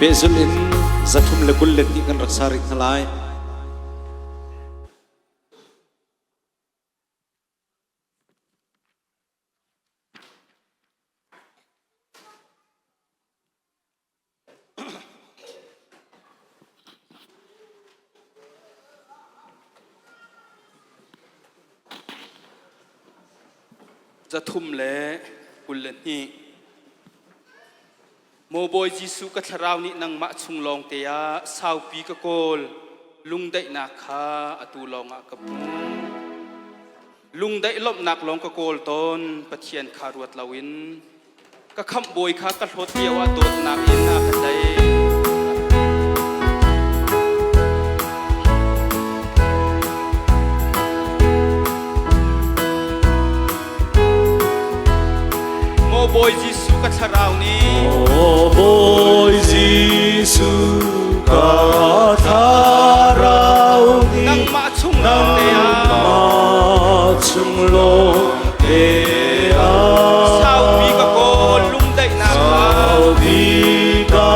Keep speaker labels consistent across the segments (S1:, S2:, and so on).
S1: Pehzulh in 322 kan rak sa rih hna lai.
S2: 322. Maw Bawi Jesuh, ka thlarau nih nangmah chung lawng te ah saupi ka kawl, lungdaihnak kha atu lawngah ka hmu. Lungdaih lawmhnak lawng ka kawl tawn, Pathian kha ruat loin. Ka khamh bawi kha ka hlawt lio ah dawtnak in a ka tlaih. Maw Bawi Jesuh, ka thlarau nih,
S3: Maw Bawi Jesuh, ka thlarau nih,
S2: nangmah chung lawng te ah,
S3: nangmah chung lawng te ah,
S2: saupi ka kawl, lungdaihnak kha,
S3: saupi ka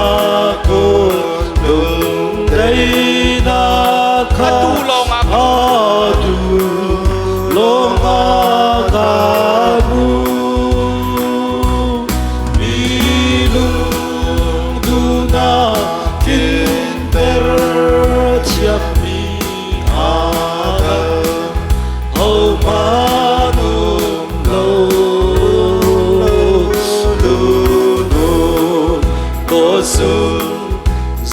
S3: kawl, lungdaihnak kha,
S2: atu lawng ah ka
S3: atu lawng ah ka hmu. Mi lungduhnak tlinter thiammi aa dang, hohmanh um lo. Lunun dawt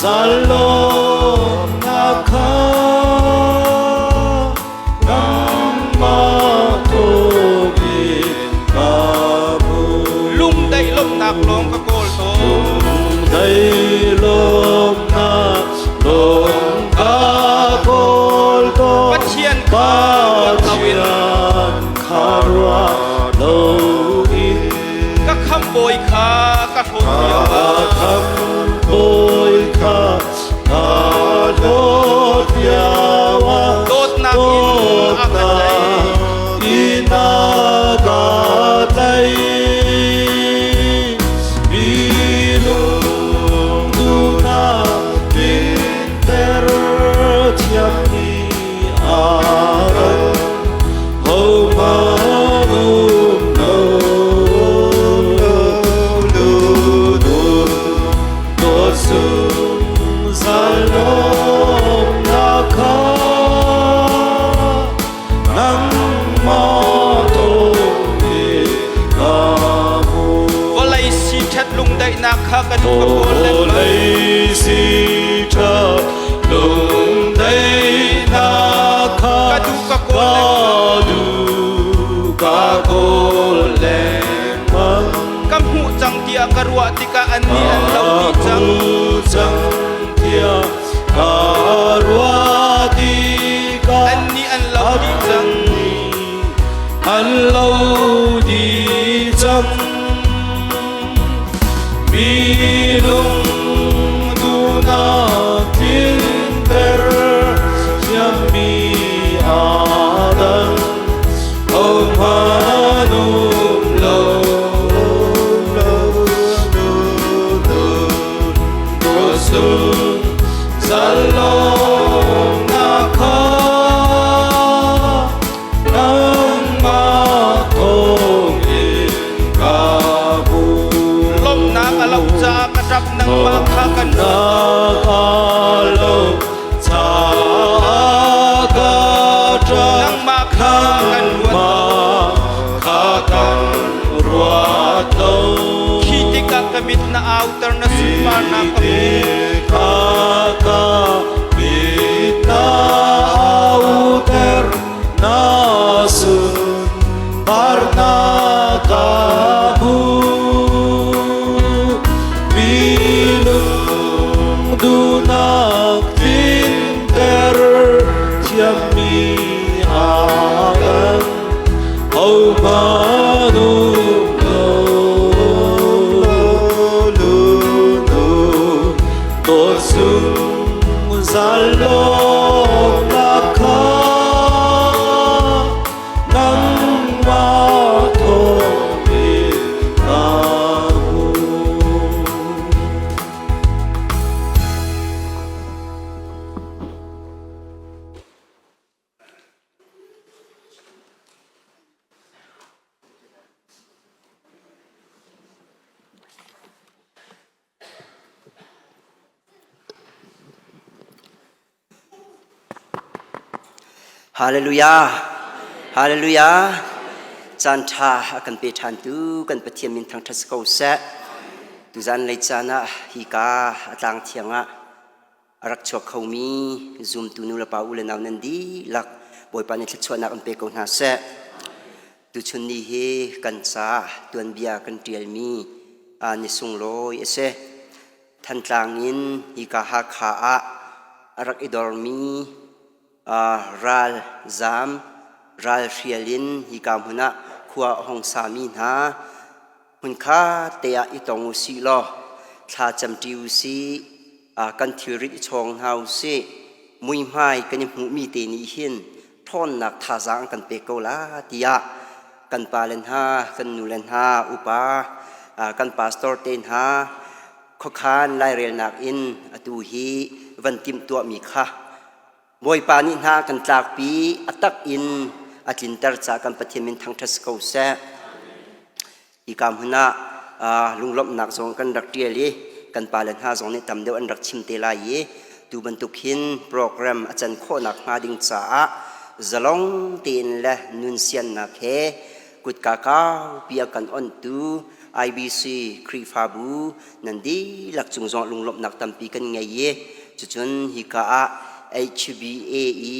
S3: zalonnak kha nangmah thawngin ka hmu.
S2: Lungdaih lawmhnak lawng ka kawl tawn.
S3: Lungdaih lawmhnak lawng ka kawl tawn.
S2: Pathian kha ruat loin,
S3: Pathian kha ruat loin,
S2: ka khamh bawi kha ka hlawt lio
S3: ka
S2: ah,
S3: khamh bawi kha ka hlawt lio ah,
S2: dawtnak in a ka tlaih.
S3: dawtnak in a ka tlaih. Mi lungduhnak tlinter thiammi aa dang, hohmanh um lo. Lunun dawt zungzal lawmnak kha nangmah thawngin ka hmu.
S2: Vawlei si ṭhat lungdaihnak kha ka duh ka kawl lengmang.
S3: Vawlei si ṭhat lungdaihnak kha
S2: Ka duh ka kawl
S3: ka
S2: lengmang.
S3: duh ka kawl lengmang.
S2: Ka hmuh cang tiah ka ruah tikah annih an lo dih cang.
S3: Ka cang tiah ka ruah tikah
S2: Annih an lo dih cang.
S3: an lo dih cang. Mi lungduhnak tlinter thiammi aa dang, hohmanh um lo. Dawt zungzal lawmnak kha nangmah thawngin ka hmu.
S2: Lawmhnak a loh caah ka ṭap, nangmah kha kan
S3: Lawmhnak a loh caah ka ṭap,
S2: Nangmah kha kan ruat lo.
S3: nangmah kha kan ruat lo.
S2: Khi tikah ka mit na auter, na sunparnak ka hmu.
S3: Tikah ka mit na auter, na sunparnak ka hmu. Mi lungduhnak tlinter thiammi aa dang, hohmanh um lo. Lunun dawt zungzal lawmnak kha nangmah thawngin ka hmu.
S4: Hallelujah! Hallelujah! Caan ṭha a kan pe ṭhantu kan Pathian min thangṭhat si ko seh. Tuzan lei caan ah hika a tlang thiang ah a rak chuak khomi zumtu nu le pa u le nau nan dihlak Bawipa nih thluachuahnak an pe ko hna seh. Tuchun ni hi kan caah tuanbia kan ṭialmi ni sunglawi a si. Thantlang in hika Hakha ah a rak i dormi ralzaam ralhrial in hika hmun ah khua a hung sami hna hmunkhat te ah i tong u sih law thla camṭi u sih, kan thilrit i chawng hna u sih. Muihmai kan i hmuhmi te nih hin ṭhawnnak thazaang kan pek ko la tiah kan pale hna, kan nule hna, upa, kan pastor te hna khuakhan lairelnak in atu hi van timhtuahmi kha Bawipa nih hna kan tlakpi a tak in a tlinter ca kan Pathian min thangṭhat si ko seh. Hika hmun ah lunglawmhnak zong kan rak ṭial i kan pale hna zong nih tam deuh an rak chim te lai i tu bantuk hin program a can khawhnak hnga ding caah zalong tein le nun siannak he kutka kaupi a kan onhtu IBC Khrihfabu nan dihlak cung zong lunglawmhnak tampi kan ngei i cucun hika ah HBA i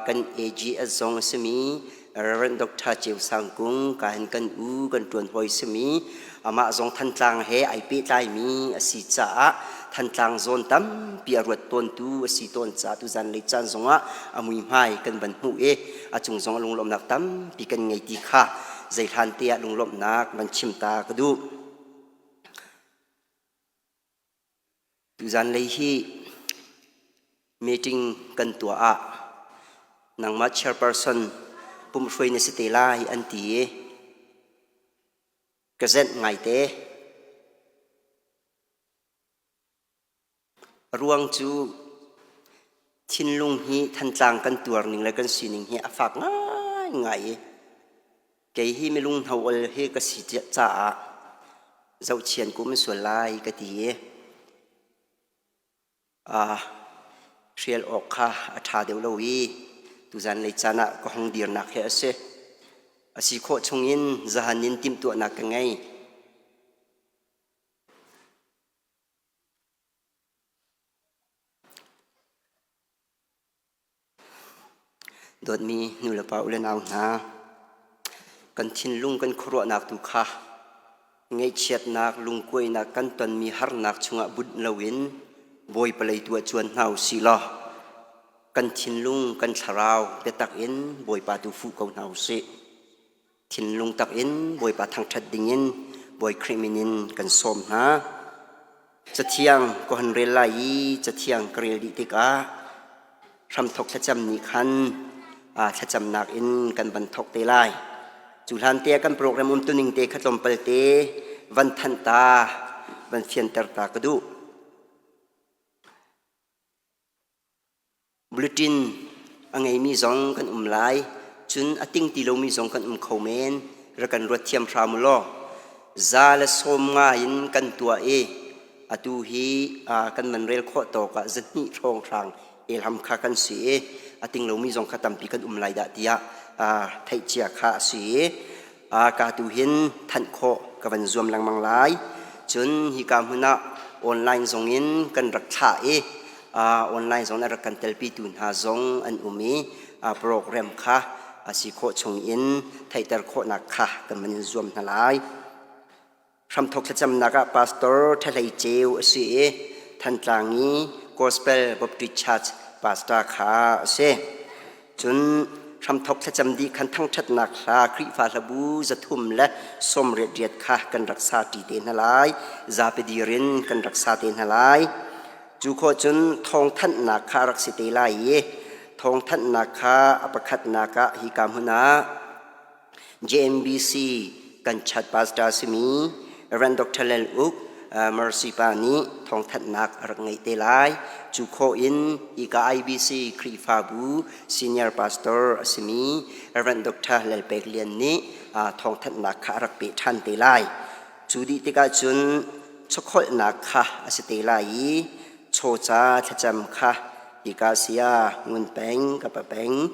S4: kan AGS zong a simi Reverend Dr. Ceu Sang Kung ka hin kan u kan ṭuan hawi simi amah zong Thantlang he ai pehtlaimi a si caah Thantlang zawn tampi a ruat tawntu a si tawn caah tuzan lei caan zongah a muihmai kan van hmuh i a cung zong lunglawmhnak tampi kan ngei ti kha zeihlan te ah lunglawmhnak van chim ta ka duh. Tuzan lei hi meeting kan tuah ah nangmah chairperson pumhruai na si te lai an ti i ka zenh ngaite. A ruang cu thinlung hi Thantlang kan tuar ning le kan sining hi a fak ngaingai i Kei hi milung hno ol hi ka si caah zohchian kum sual lai ka ti i hrial awk kha a ṭha deuh lo i tuzan lei caan ah ka hong dirnak hi a si. A si khawh chungin zahan in timhtuahnak ka ngei. Dawtmi nulepa u le nau hna, kan thinlung kan khuaruahnak tu kha ngaihchiatnak, lungkuainak kan tonmi harnak chungah bunh loin Bawipa lei tu ah cuan hna u sih law kan thinlung kan thlarau biatak in Bawipa tu fuh ko hna u sih. Thinlung tak in Bawipa thangṭhat dingin Bawi Khrih min in kan sawm hna. Cathiang ka hon rel lai i cathiang ka rel dih tikah hramthok thlacam nih khan thlacamnak in kan van thok te lai. Cu hlan te ah kan program umtuning te kha tlawmpal te van thanh ta, van fianter ta ka duh. Bulletin a ngeimi zong kan um lai, cun a ting ti lomi zong kan um kho men. Rak kan ruat thiam hram u law. Za le sawm nga in kan tuah i atu hi kan man rel khawh tawk ah zahnih hrawnghrang elham kha kan si i a ting lomi zong kha tampi kan um lai dah tiah theih cia kha a si i ka tu hin thanh khawh ka van zuam lengmang lai. Cun hika hmun ah online zong in kan rak thlah i online zong in rak kan telpitu hna zong an um i program kha a si khawh chung in theihter khawhnak kha kan van in zuam hna lai. Hramthok thlacamnak ah Pastor Ṭhahlei Ceu a si i Thantlang i Gospel Baptist Church pastor kha a si. Cun hramthok thlacam dih khan thangṭhatnak hla Khrihfa hlabu 388 kha kan rak sa ṭi te hna lai. Zapi dir in kan rak sa te hna lai. Cu khawh cun thawngthanhnak kha a rak si te lai i thawngthanhnak kha a pakhatnak ah hika hmun ah JMBC kan chat pastor simi Rev. Dr. Lel Uk Mercy pa nih thawngthanhnak a rak ngeih te lai. Cu khawh in ika IBC Khrihfabu senior pastor a simi Rev. Dr. Lel Pek Lian nih thawngthanhnak kha a rak peh ṭhan te lai. Cu dih tikah cun chawkholhnak kha a si te lai i chawca thlacam kha Hika sia Ngun Peng ka pa peng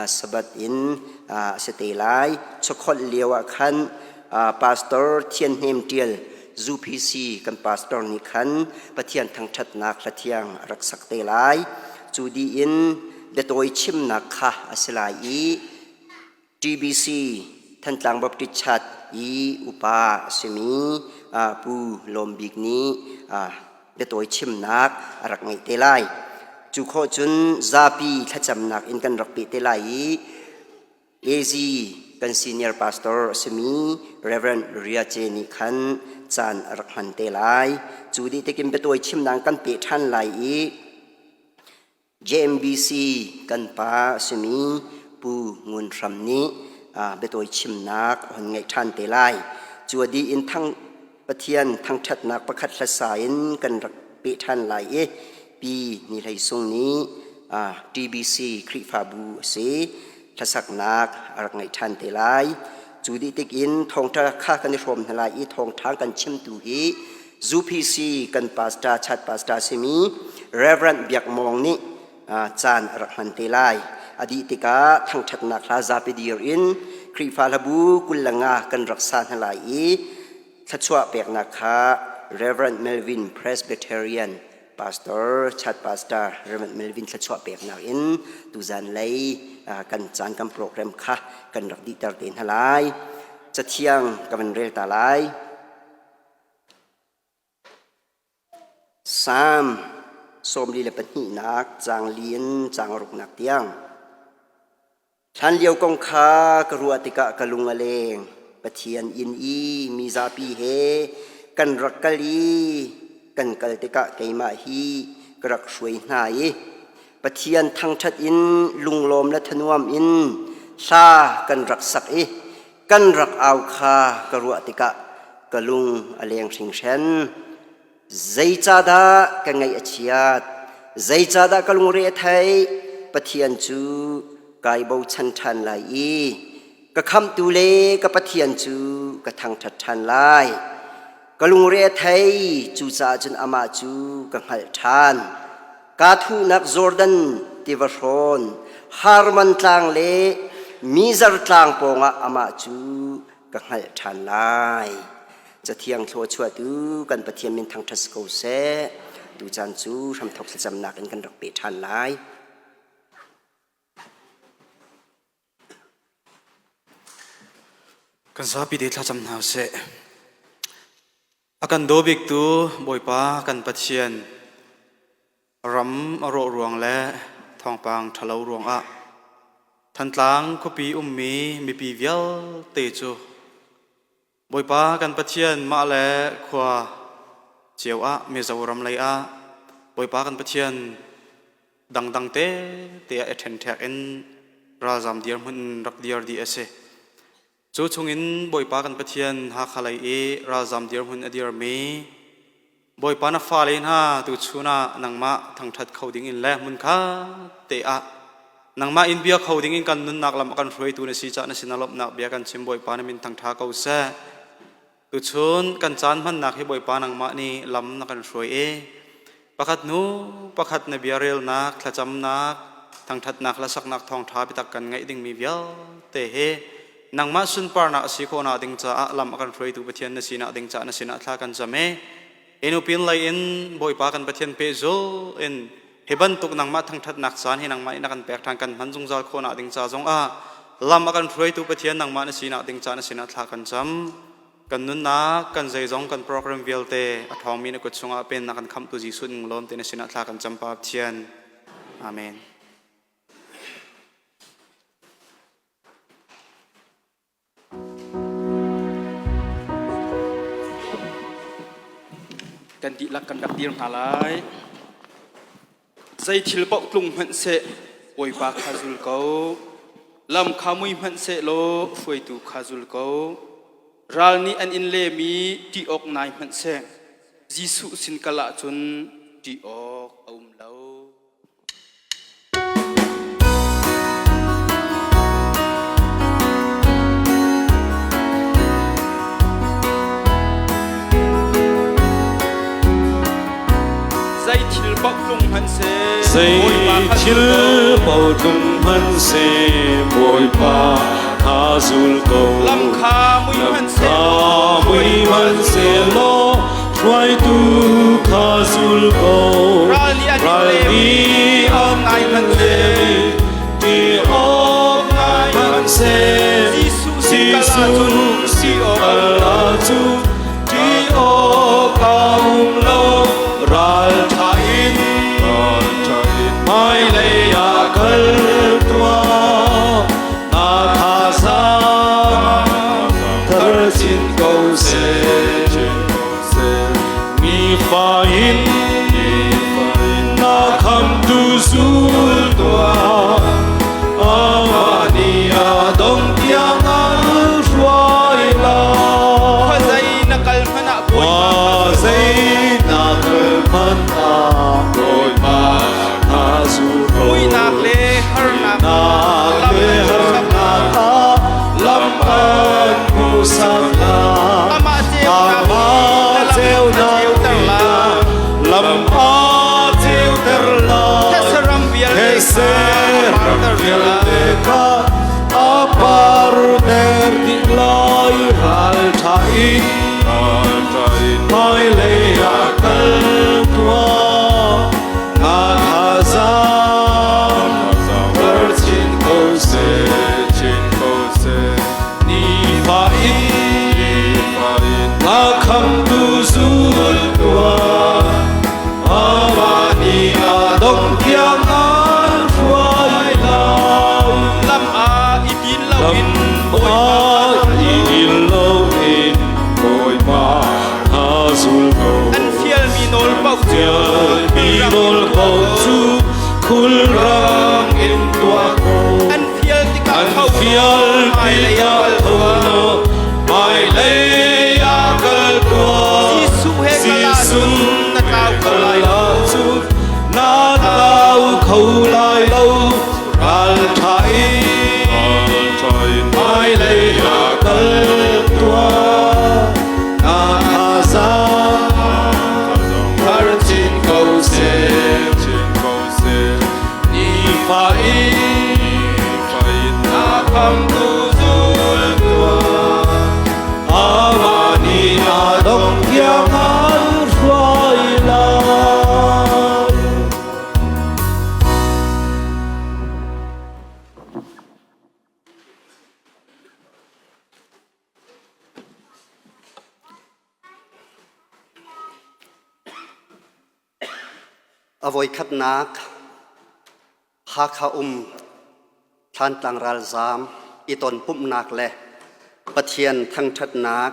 S4: Sabbath in a si te lai. Chokholh lio ah khan Pastor Thian Hnem Tial UPC kan pastor nih khan Pathian thangṭhatnak hla thiang a rak sak te lai. Cu dih in biatawi chimnak kha a si lai i TBC Thantlang Baptist Church i upa a simi Pu Lawm Bik nih biatawi chimnak a rak ngeih te lai. Cu khawh cun zapi thlacamnak in kan rak peh te lai i AZ kan senior pastor a simi Reverend Ria Ce nih khan caan a rak hman te lai. Cu dih tikin biatawi chimnak kan peh ṭhan lai i JMBC kan pa a simi Pu Ngun Hram nih biatawi chimnak a hun ngeih ṭhan te lai. Cu a dih in thang Pathian thangṭhatnak pakhat hlasa in kan rak peh ṭhan lai i Pi Ni Hlei Sung nih TBC Khrihfabu a si hlasaknak a rak ngeih ṭhan te lai. Cu dih tik in thawngṭha kha kan i hrawm hna lai i thawngṭha kan chimtu hi UPC kan pastor chat pastor simi Reverend Biak Mawng nih caan a rak hman te lai. A dih tikah thangṭhatnak hla zapi dir in Khrihfa hlabu 25 kan rak sa hna lai i thluachuah peknak kha Reverend Melvin Presbyterian Pastor chat pastor Reverend Melvin thluachuah peknak in tuzan lei kan caan kan program kha kan rak dihter te hna lai. Cathiang ka van rel ta lai. Salm 42nak caang li in caang ruknak tiang. Hlanlio kong kha ka ruah tikah ka lung a leng. Pathian inn i mi zapi he kan rak kal i kan kal tikah keimah hi ka rak hruai hna i Pathian thangṭhat in lunglawm le thanuam in hla kan rak sak i kan rak au kha ka ruah tikah ka lung a leng hringhran. Zeicahdah ka ngaih a chiat? Zeicahdah ka lungre a theih? Pathian cu kai bochan ṭhan lai i ka khamhtu le ka Pathian cu ka thangṭhat ṭhan lai. Ka lungre a thei, cucaah cun amah cu ka hngalh ṭhan. Kaa thuhnak Jordan tiva hrawn, Harmon tlang le Mizar tlang pawngah amah cu ka hngalh ṭhan lai. Cathiang thluachuahtu kan Pathian min thangṭhat si ko seh. Tucaan cu hramthok thlacamnak in kan rak peh ṭhan lai.
S5: Kan zapi te thlacam hna usih. A kan daw biktu Bawipa kan Pathian ram a rawh ruang le thawngpang ṭhalo ruangah Thantlang khuapi ummi mipi vialte cu Bawipa kan Pathian mah le khua cio ah Mizoram lei ah Bawipa kan Pathian dangdang te te ah i ṭhenṭhek in ralzam dirhmun in rak dir dih a si. Cu chungin Bawipa kan Pathian Hakha lei i ralzam dirhmun a dirmi Bawipa na fale hna tuchun ah nangmah thangṭhat kho dingin le hmunkhat te ah nangmah in bia kho dingin kan nunnak lam a kan hruaitu na si caah na sinah lawmhnak bia kan chim Bawipa na min thangṭha ko seh. Tuchun kan caan hmannak hi Bawipa nangmah nih lam na kan hruai i pakhat hnu pakhat na bia relnak, thlacamnak, thangṭhatnak le saknak thawngṭha biatak kan ngeih dingmi vialte hi nangmah sunparnak a si khawhnak ding caah lam a kan hruaitu Pathian na sinak ding caah na sinah thla kan cam i inupin lei in Bawipa kan Pathian pehzul in hi bantuk nangmah thangṭhatnak caan hi nangmah nih na kan pek ṭhan kan hman zungzal khawhnak ding ca zongah lam a kan hruaitu Pathian nangmah na sinak ding ca na sinah thla kan cam kan nunnak kan zeizong kan program vialte a ṭhawngmi na kut chungah pennak kan khamhtu Jesuh ning lawm te na sinah thla kan cam pa Pathian amen.
S2: Kan dihlak kan rak dir hna lai. Zei thil paoh tlung hmanh seh, Bawipa kha zul ko. Lam kha mui hmanh seh law hruaitu kha zul ko. Ral nih an in lem i ṭih awk nai hmanh seh, Jesuh sin kal ahcun ṭih awk a um lo. Zei thil paoh tlung hmanh seh.
S3: Zei
S2: Bawipa kha
S3: thil
S2: zul ko.
S3: paoh tlung hmanhseh Bawipa kha zul ko.
S2: Lam kha mui hmanhseh
S3: Kha mui hmanhsehlaw hruaitu kha zul ko.
S2: Ral nih an in
S3: Ral
S2: lem i
S3: nih
S2: awk
S3: an
S2: ngai
S3: in
S2: hmanhseh.
S3: lem i ti awk ngai hmanhseh.
S2: Jesuh sin kal ahcun
S3: Jesuh
S2: ti awk a
S3: kal
S2: um lo.
S3: ahcun ti awk a um lo. Ral ṭha in hmailei ah kal tuah. Na thazaang thar chin ko seh. Nifa in na khamtu zul tuah. Amah nih a dong tiang an hruai lai.
S2: Khuazei na kal hmanh ah Bawipa kha zul ko.
S3: Zei na kal hmanh ah Bawipa kha zul ko.
S2: Muihnak le harnak
S3: Nak
S2: lam
S3: le
S2: an hmuhsak
S3: harnak ah lam an hmuhsak lai.
S2: Amah ceunak
S3: Amah
S2: nih na lam a
S3: ceunak
S2: ceuter
S3: nih
S2: lai.
S3: na lam a ceuter lai.
S2: Thetse ram vialte
S3: Thetse
S2: kha a
S3: ram
S2: parter dih lai.
S3: vialte kha a parter dih lai. Ralṭha in hmailei ah kal tuah. Na thazaang thar chin ko seh. Nifa in na khamtu zul tuah. Amah nih a dong tiang an hruai lai.
S2: Lam ah i din loin
S3: Lam
S2: Bawipa
S3: ah
S2: kha
S3: i
S2: zul ko.
S3: din loin Bawipa kha zul ko.
S2: An fialmi nawl paoh cu
S3: Fialmi
S2: khulrang in
S3: nawl
S2: tuah
S3: paoh
S2: ko.
S3: cu khulrang in tuah ko.
S2: An fial tikah
S3: An
S2: tho law
S3: fial
S2: hmailei ah
S3: tikah
S2: kal
S3: tho
S2: tuah.
S3: law hmailei ah kal tuah.
S2: Jesuh he kal ahcun
S3: Jesuh
S2: na tlau kho lai
S3: kal
S2: lo.
S3: ahcun na tlau kho lai lo. Ralṭha in hmailei ah kal tuah. Na thazaang thar chin ko seh. Nifa in na khamtu zul tuah. Amah nih a dong tiang an hruai lai.
S4: A voikhatnak Hakha um Thlantlang ralzaam i tonpumhnak le Pathian thangṭhatnak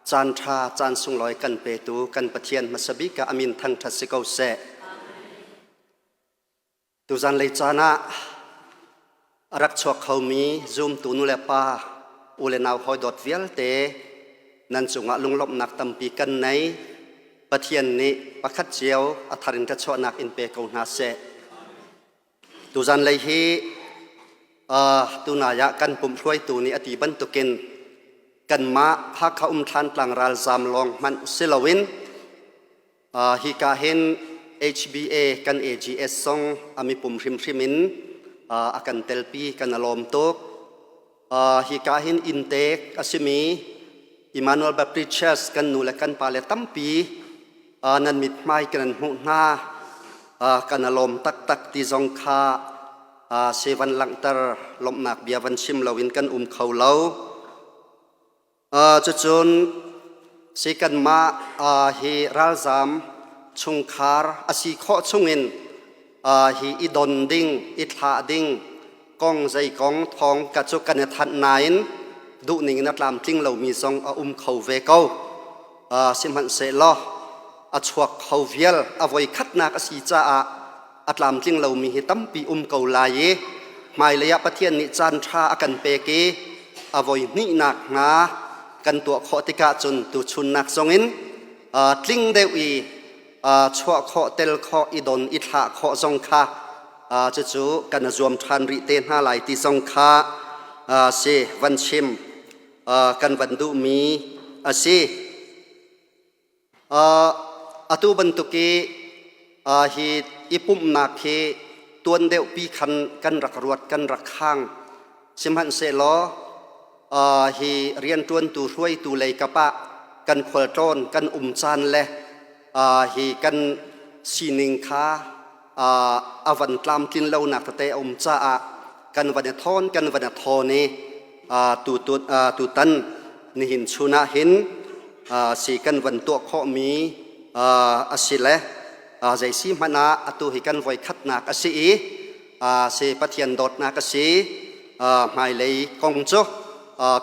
S4: caanṭha caan sunglawi kan petu kan Pathian hmasa bik ah a min thangṭhat si ko seh. Tuzan lei caan ah a rak chuak khomi zumtu nulepa u le nau hawidawt vialte nan cungah lunglawmhnak tampi kan nei. Pathian nih pakhat cio a thar in ṭhachuahnak in pe ko hna seh. Tuzan lei hi uh, tunai ah kan pumh hruaitu nih a ti bantukin kanmah Hakha um Thlantlang ralzaam lawng hmanh si loin Uh, hika hin HBA kan AGS zong a mipum hrimhrim in uh, a kan telpi kan a lawm tuk. Uh, hika hin inntek a simi Emmanuel Baptist Church kan nu le kan pa le tampi uh, nan mithmai kan an hmuh hna uh, kan a lawm taktak ti zong kha uh, se van langhter lawmhnak bia van chim loin kan um kho lo. Cucun si kanmah hi ralzaam chungkhar a si khawh chungin hi i don ding, i thlah ding kong zei kong thawng ka cu kan i thanh nain duhning in a tlamtling lomi zong a um kho ve ko. Sihmanhsehlaw a chuak kho vial a voi khatnak a si caah a tlamtling lomi hi tampi um ko lai i hmailei ah Pathian nih caan ṭha a kan pek i a voi hnihnak hna kan tuah khawh tikah cun tuchunnak zongin tling deuh i chuah khawh tel khawh i don i thlah khawh zong kha cucu kan zuam ṭhan rih te hna lai ti zong kha si van chim kan van duhmi a si. Atu bantuk i
S6: Hi i pumhnak hi tuan deuh pi khan kan rak ruat kan rak khang. Sihmanhsehlaw hi rianṭuantu hruaitu lei kap ah kan khualtlawn kan um caan le hi kan sining kha a van tlamtlin lonak tete a um caah kan van i thawn kan van i thawn i tutan nihin chun ah hin si kan van tuah khawhmi a si le zei si hmanh ah atu hi kan voi khatnak a si i si Pathian dawtnak a si. Hmailei kong cu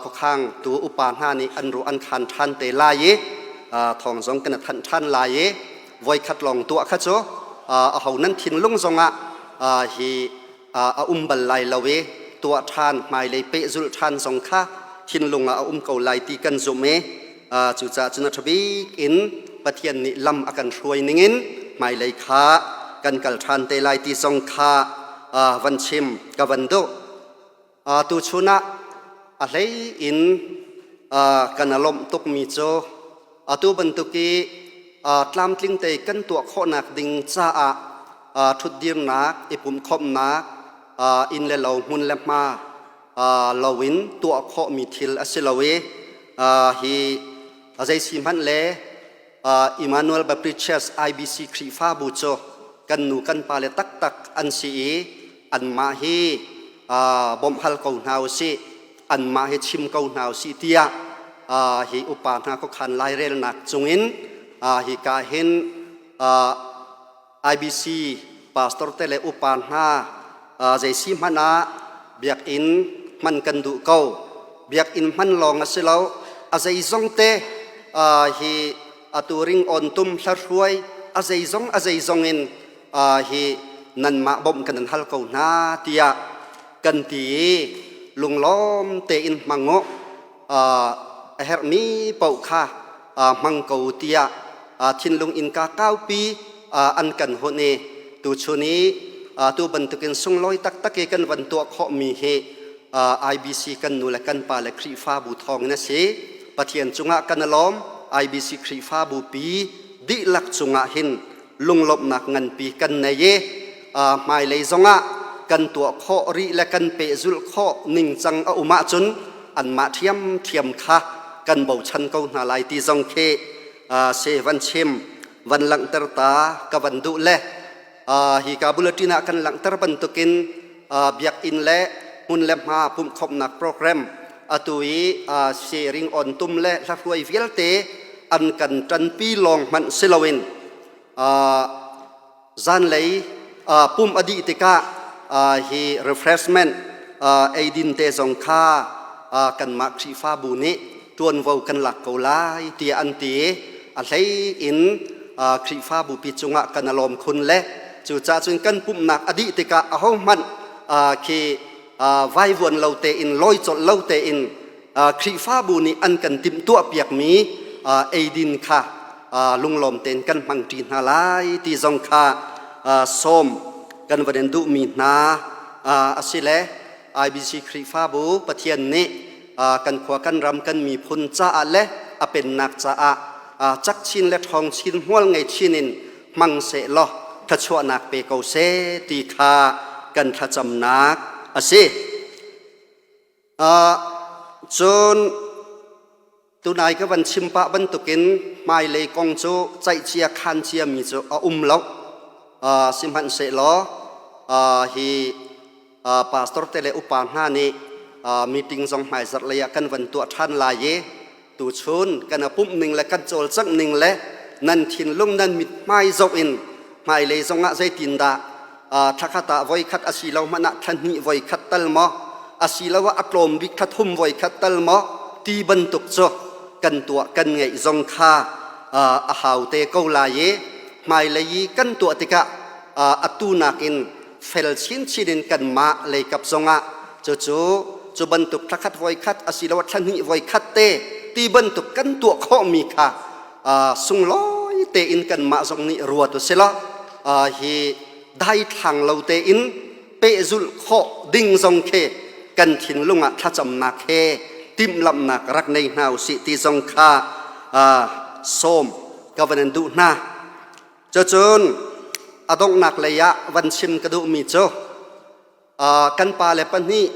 S6: khuakhang tu upa hna nih an ruah an khan ṭhan te lai i thawng zong kan thanh ṭhan lai i voikhat lawng tuah kha cu aho nan thinlung zongah hi a um bal lai lo i tuah ṭhan hmailei pehzulh ṭhan zong kha thinlung ah a um ko lai ti kan zumh i cucaah cun a ṭha bik in Pathian nih lam a kan hruai ningin hmailei kha kan kal ṭhan te lai ti zong kha van chim ka van duh. Tuchun ah a hlei in kan a lawmh tukmi cu atu bantuk i tlamtling te kan tuah khawhnak ding caah ṭhutdirnak, i pumhkhawmhnak, inn le lo hmun le hma loin tuah khawhmi thil a si lo i hi zei si hmanh le Emmanuel Baptist Church IBC Khrihfabu cu kan nu kan pale taktak an si i anmah hi bawmh hal ko hna usih, anmah hi chim ko hna usih tiah hi upa hna khuakhan lairelnak cungin hi ka hin IBC pastor te le upa hna zei si hmanh ah biakinn hman kan duh ko. Biakinn hman lawng a si lo, a zeizong te hi atu ring on tum hlarhuai a zeizong a zeizong in hi nanmah bawmh kan in hal ko hna tiah kan ti i lunglawm tein hmang u, a herhmi paoh kha hmang ko tiah thinlung innka kaupi an kan hun i tuchun i tu bantukin sunglawi taktak i kan van tuah khawhmi hi IBC kan nu le kan pa le Khrihfabu thawngin a si. Pathian cungah kan i lawm. IBC Khrihfabu pi dihlak cungah hin lunglawmhnak nganpi kan nei i hmailei zongah kan tuah khawh rih le kan pehzulh khawh ningcang a um ahcun anmah ṭhiamṭhiam kha kan bochan ko hna lai ti zong khi se van chim van langhter ta ka van duh le hi ka bulletin ah kan langhter bantukin biakinn le hmun le hma pumhkhawmhnak program atu i sharing on tum le hlahruai vialte an kan ṭanpi lawng hmanh si loin zanlei pum a dih tikah hi refreshment eidin te zong kha kanmah Khrihfabu nih ṭuanvo kan lak ko lai tiah an ti. A hlei in Khrihfabu pi cungah kan a lawm khun le cucaah cun kan pumhnak a dih tikah ahohmanh khi vaivuan lo tein lawi colh lo tein Khrihfabu nih an kan timhtuah piakmi eidin kha lunglawm tein kan hmangṭi hna lai ti zong kha sawm kan van in duhmi hna a si le IBC Khrihfabu Pathian nih kan khua kan ram kan miphun caah le a pennak caah cak chin le ṭhawng chin hmual ngei chin in hmang seh law thluachuahnak pe ko seh ti kha kan thlacamnak a si. Cun tunai ka van chim pah bantukin hmailei kong cu caihcia khan ciami cu a um lo. Sihmanhsehlaw hi pastor te le upa hna nih meeting zong hmaizarh lei ah kan van tuah ṭhan lai i tuchun kan a pumh ning le kan cawlcangh ning le nan thinlung nan mithmai zoh in hmailei zongah zeitindah thlakhat ah voikhat a si lo hmanh ah thla hnih voikhat tal maw asiloah a tlawm bik thla thum voikhat tal maw ti bantuk cu kan tuah kan ngeih zong kha a hau te ko lai i hmailei i kan tuah tikah atu nakin fel chinchin in kanmah leikap zongah cucu cu bantuk thlakhat voikhat asiloah thlahnih voikhat te ti bantuk kan tuah khawhmi kha sunglawi tein kanmah zong nih ruat u sila hi daithlang lo tein pehzulh khawh ding zong khi kan thinlung ah thlacamnak he timhlamhnak rak nei hna usih ti zong kha sawm ka van in duh hna. Cucun. A donghnak lei ah van chim ka duhmi cu kan pa le pahnih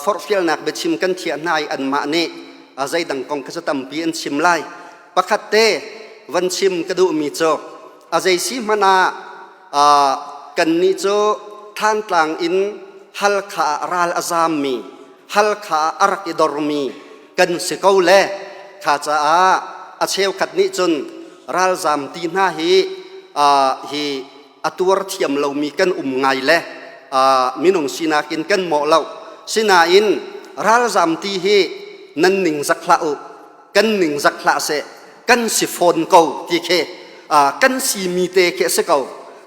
S6: forhfialnak biachim kan thiah hna i anmah nih zeidang kong kha cu tampi an chim lai. Pakhat te van chim ka duhmi cu a zei si hmanh ah kannih cu Thantlang in Halkha ah ral a zammi, Halkha ah a rak i dormi kan si ko le kha caah a cheukhat nih cun ralzam ti hna hi hi a tuar thiam lomi kan um ngai le minung sinak in kan mawh lo. Sinain ralzam ti hi nan ning zak hlah u, kan ning zak hlah seh, kan si fawn ko ti khi kan simi te khi a si ko.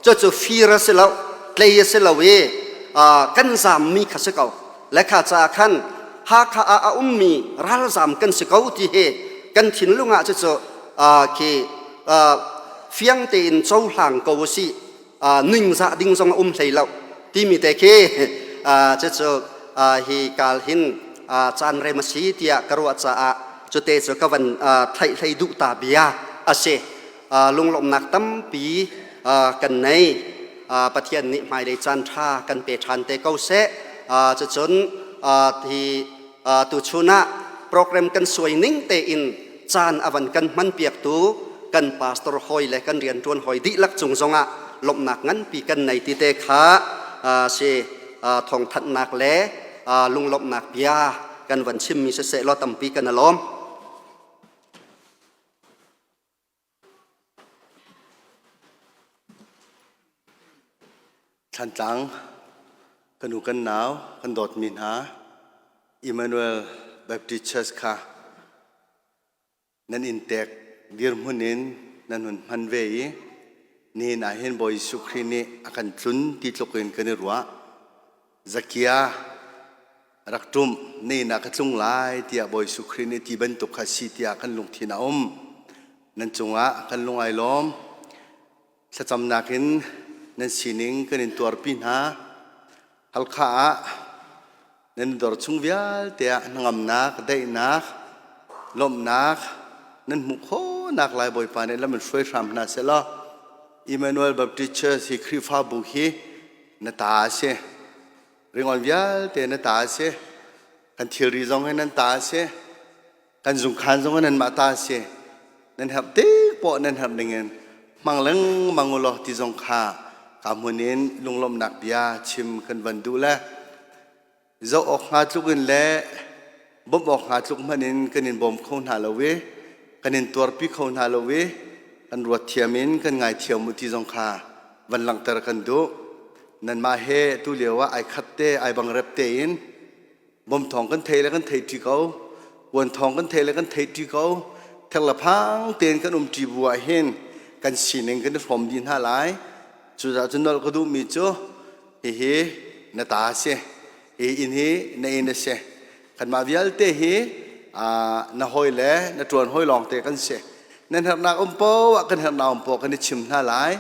S6: Cucu fir a si lo, tlei a si lo i kan zammi kha si ko. Le kha caah khan Hakha ah a ummi ralzam kan si ko ti hi kan thinlung ah cucu khi fiang tein cohlang ko usih, ningzah ding zong a um hlei lo timi te khi cucu hi kal hin caan rem a si tiah ka ruah caah cute cu ka van theih hlei duh ta bia a si. Lunglawmhnak tampi kan nei. Pathian nih hmailei caan ṭha kan pe ṭhan te ko seh. Cucun hi tuchun ah program kan suai ning tein caan a van kan hman piaktu kan pastor hawi le kan rianṭuan hawi dihlak cung zongah lawmhnak nganpi kan nei ti te kha si thawngthanhnak le lunglawmhnak bia kan van chimmi siseh law tampi kan i lawm.
S7: Thlantlang kan u kan nau kan dawtmi hna Emmanuel Baptist Church kha nan inntek dirhmun in nan hun hman ve i nihin ah hin Bawi Jesuh Khrih nih a kan tlun ti tluk in kan i ruah. Zakia rak ṭum na inn ah ka tlung lai tiah Bawi Jesuh Khrih nih ti bantuk kha si tiah kan lungthin a um. Nan cungah kan lung ai lawm. Thlacamnak in nan sining kan in tuarpi hna. Halkha ah nan dor chung vialte ah hnangamnak, daihnak, lawmhnak nan hmuh khawhnak lai Bawipa nih lam in hruai hram hna seh law Emmanuel Baptist Church hi Khrihfabu hi na ta a si. Ringon vialte na ta a si. Kan thilri zong hi nan ta a si. Kan zungkhan zong hi nanmah ta a si. Nan herh tik poah nan herh ning in hmang lengmang u law ti zong kha ka hmun in lunglawmhnak bia chim kan van duh le zoh awk hnga tluk in le bawmh awk hnga tluk hmanh in kan in bawm kho hna lo i kan in tuarpi kho hna lo i kan ruat thiam in kan ngaithiam u ti zong kha van langhter kan duh. Nanmah he tu lio ah ai khat te ai bang rep tein bom thawng kan thei le kan thei ṭi ko, kuan thawng kan thei le kan thei ṭi ko. Thek le phang tein kan um ṭi bu ah hin kan sining kan i hrawm dih hna lai. Cucaah cun nolh ka duhmi cu hihi na ta a si, hi inn hi na inn a si. Kanmah vialte hi na hawi le na ṭuan hawi lawngte kan si. Nan herhnak um poah kan herhnak um poah kan i chim hna lai.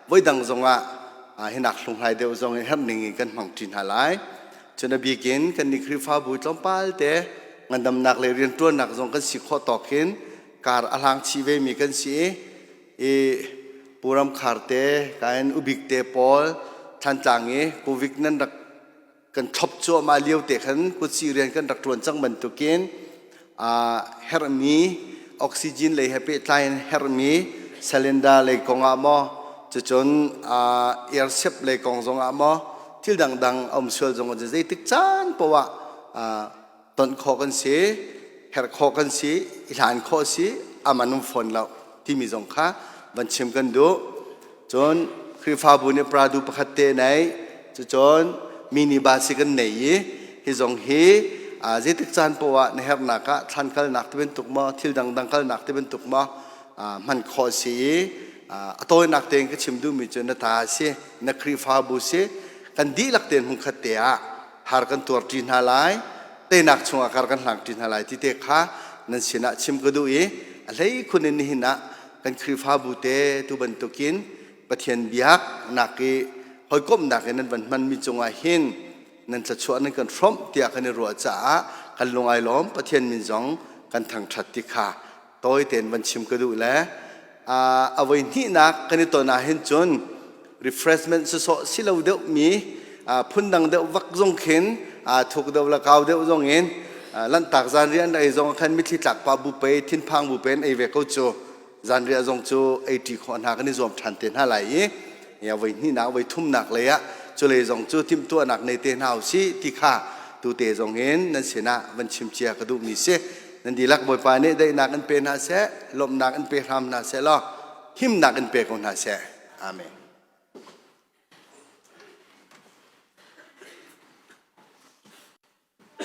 S7: Voidang zongah hinak hlunghlai deuh zong in herh ning in kan hmang ṭi hna lai. Cun a bik in kan nih Khrihfabu tlawmpal te ngandamnak le rianṭuannak zong kan si khawh tawk hin kar a hlang chih vemi kan si i i Pu Ram Khar te kain ubik te pawl Thlantlang i Covid nan rak kan thlop cuahmah lio te khan kutsi rian kan rak ṭuan cang bantukin herhmi oxygen lei he pehtlai in herhmi cylinder lei kong ah maw cucun air sep lei kong zong ah maw thil dangdang a um sual zong ah zeitik caan poah ah ton khawh kan si, herh khawh kan si, i hlan khawh si, aman um fawn lo timi zong kha van chim kan duh. Cun Khrihfabu nih pradu pakhat te nei, cucun mini bus hi kan nei i hi zong hi zeitik caan poah na herhnak ah thlan kalnak ti bantuk maw thil dangdang kalnak ti bantuk maw hman khawh si i a tawinak tein ka chim duhmi cu na ta si, na Khrihfabu si, kan dihlak tein hmunkhat te ah har kan tuarṭi hna lai, teinak chungah kar kan hlangṭi hna lai ti te kha nan sinah chim ka duh i a hleikhun in nihin ah kan Khrihfabu te tu bantukin Pathian biaknak i hawikomhnak in nan van hmanmi cungah hin nan thluachuah nan kan hrawmh tiah kan i ruah caah kan lung ai lawm. Pathian min zong kan thangṭhat ti kha tawi tein van chim ka duh le a voi hnihnak kan i ton ah hin cun. Refreshment sawsawh si lo deuh mi phundang deuh vak zong khin thuk deuh le kau deuh zong in lanhtak zanriah an ei zong khan mitthli tlak pa bu pe thinphang bu pe an ei ve ko cu zanriah zong cu ei ṭi khawh hna kan i zuam ṭhan te hna lai i ya voi hnihnak voi thumnak lei ah culei zong cu timhtuahnak nei te hna usih ti kha tute zong in nan sinah van chim cia ka duhmi si. Nan dihlak Bawipa nih daihnak in pe hna seh, lawmhnak in pe hram hna seh law himnak in pe ko hna seh. Amen.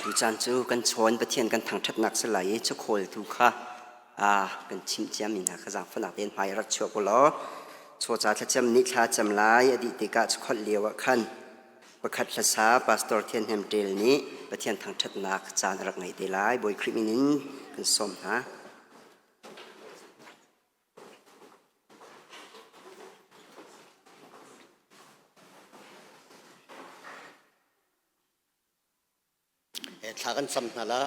S4: Tucaan cu kan chawn Pathian kan thangṭhatnak si lai i chawkhawltu kha kan chimh ciami hna kha zaangfahnak tein hmai rak chuak u law chawca thlacam nih thla cam lai a dih tikah chawkholh lio ah khan pakhat hlasa Pastor Thian Hnem Ṭel nih Pathian thangṭhatnak caan a rak ngei te lai. Bawi Khrih min in kan sawm hna.
S8: Thla kan cam hna la.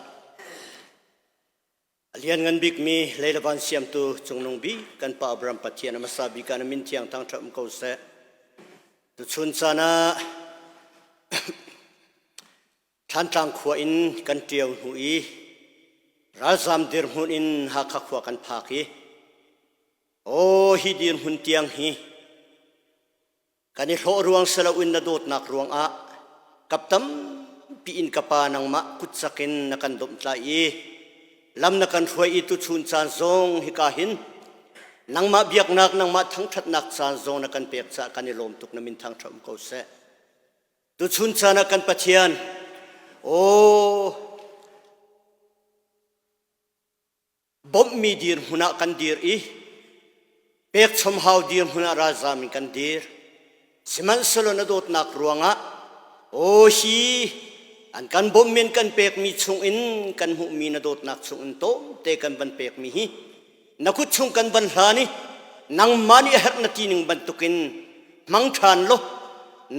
S8: A lianngan bikmi lei le van siamtu cungnung bik kan pa Abraham Pathian a hmasa bik ah na min thiang thangṭhat um ko seh. Tuchun caan ah Thlantlang khua in kan ṭio hnu i ralzam dirhmun in Hakha khua kan phak i aw hi dirhmun tiang hi Kan i hlawh ruang si loin na dawtnak ruangah kap tampi in ka pa nangmah kutcak in na kan domhtlai i lam na kan hruai i tuchun caan zong hika hin nangmah biaknak nangmah thangṭhatnak caan zong na kan pek caah kan i lawm tuk na min thangṭhat um ko seh. Tuchun caan ah kan Pathian, aw Bawmhmi dirhmun ah kan dir i pekchom hau dirhmun ah ralzam in kan dir. Sihmanhsehlaw na dawtnak ruangah aw hi an kan bawmhmi an kan pekmi chungin kan hmuhmi na dawtnak chungin tlawmte kan van pekmi hi na kut chung kan van hlan i nangmah nih a herh na ti ning bantukin hmang ṭhan law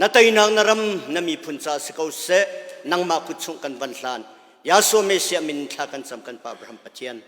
S8: na teinak na ram na miphun caah si ko seh nangmah kut chung kan van hlan Yahshua Messiah min thla kan cam kan pa Abraham Pathian.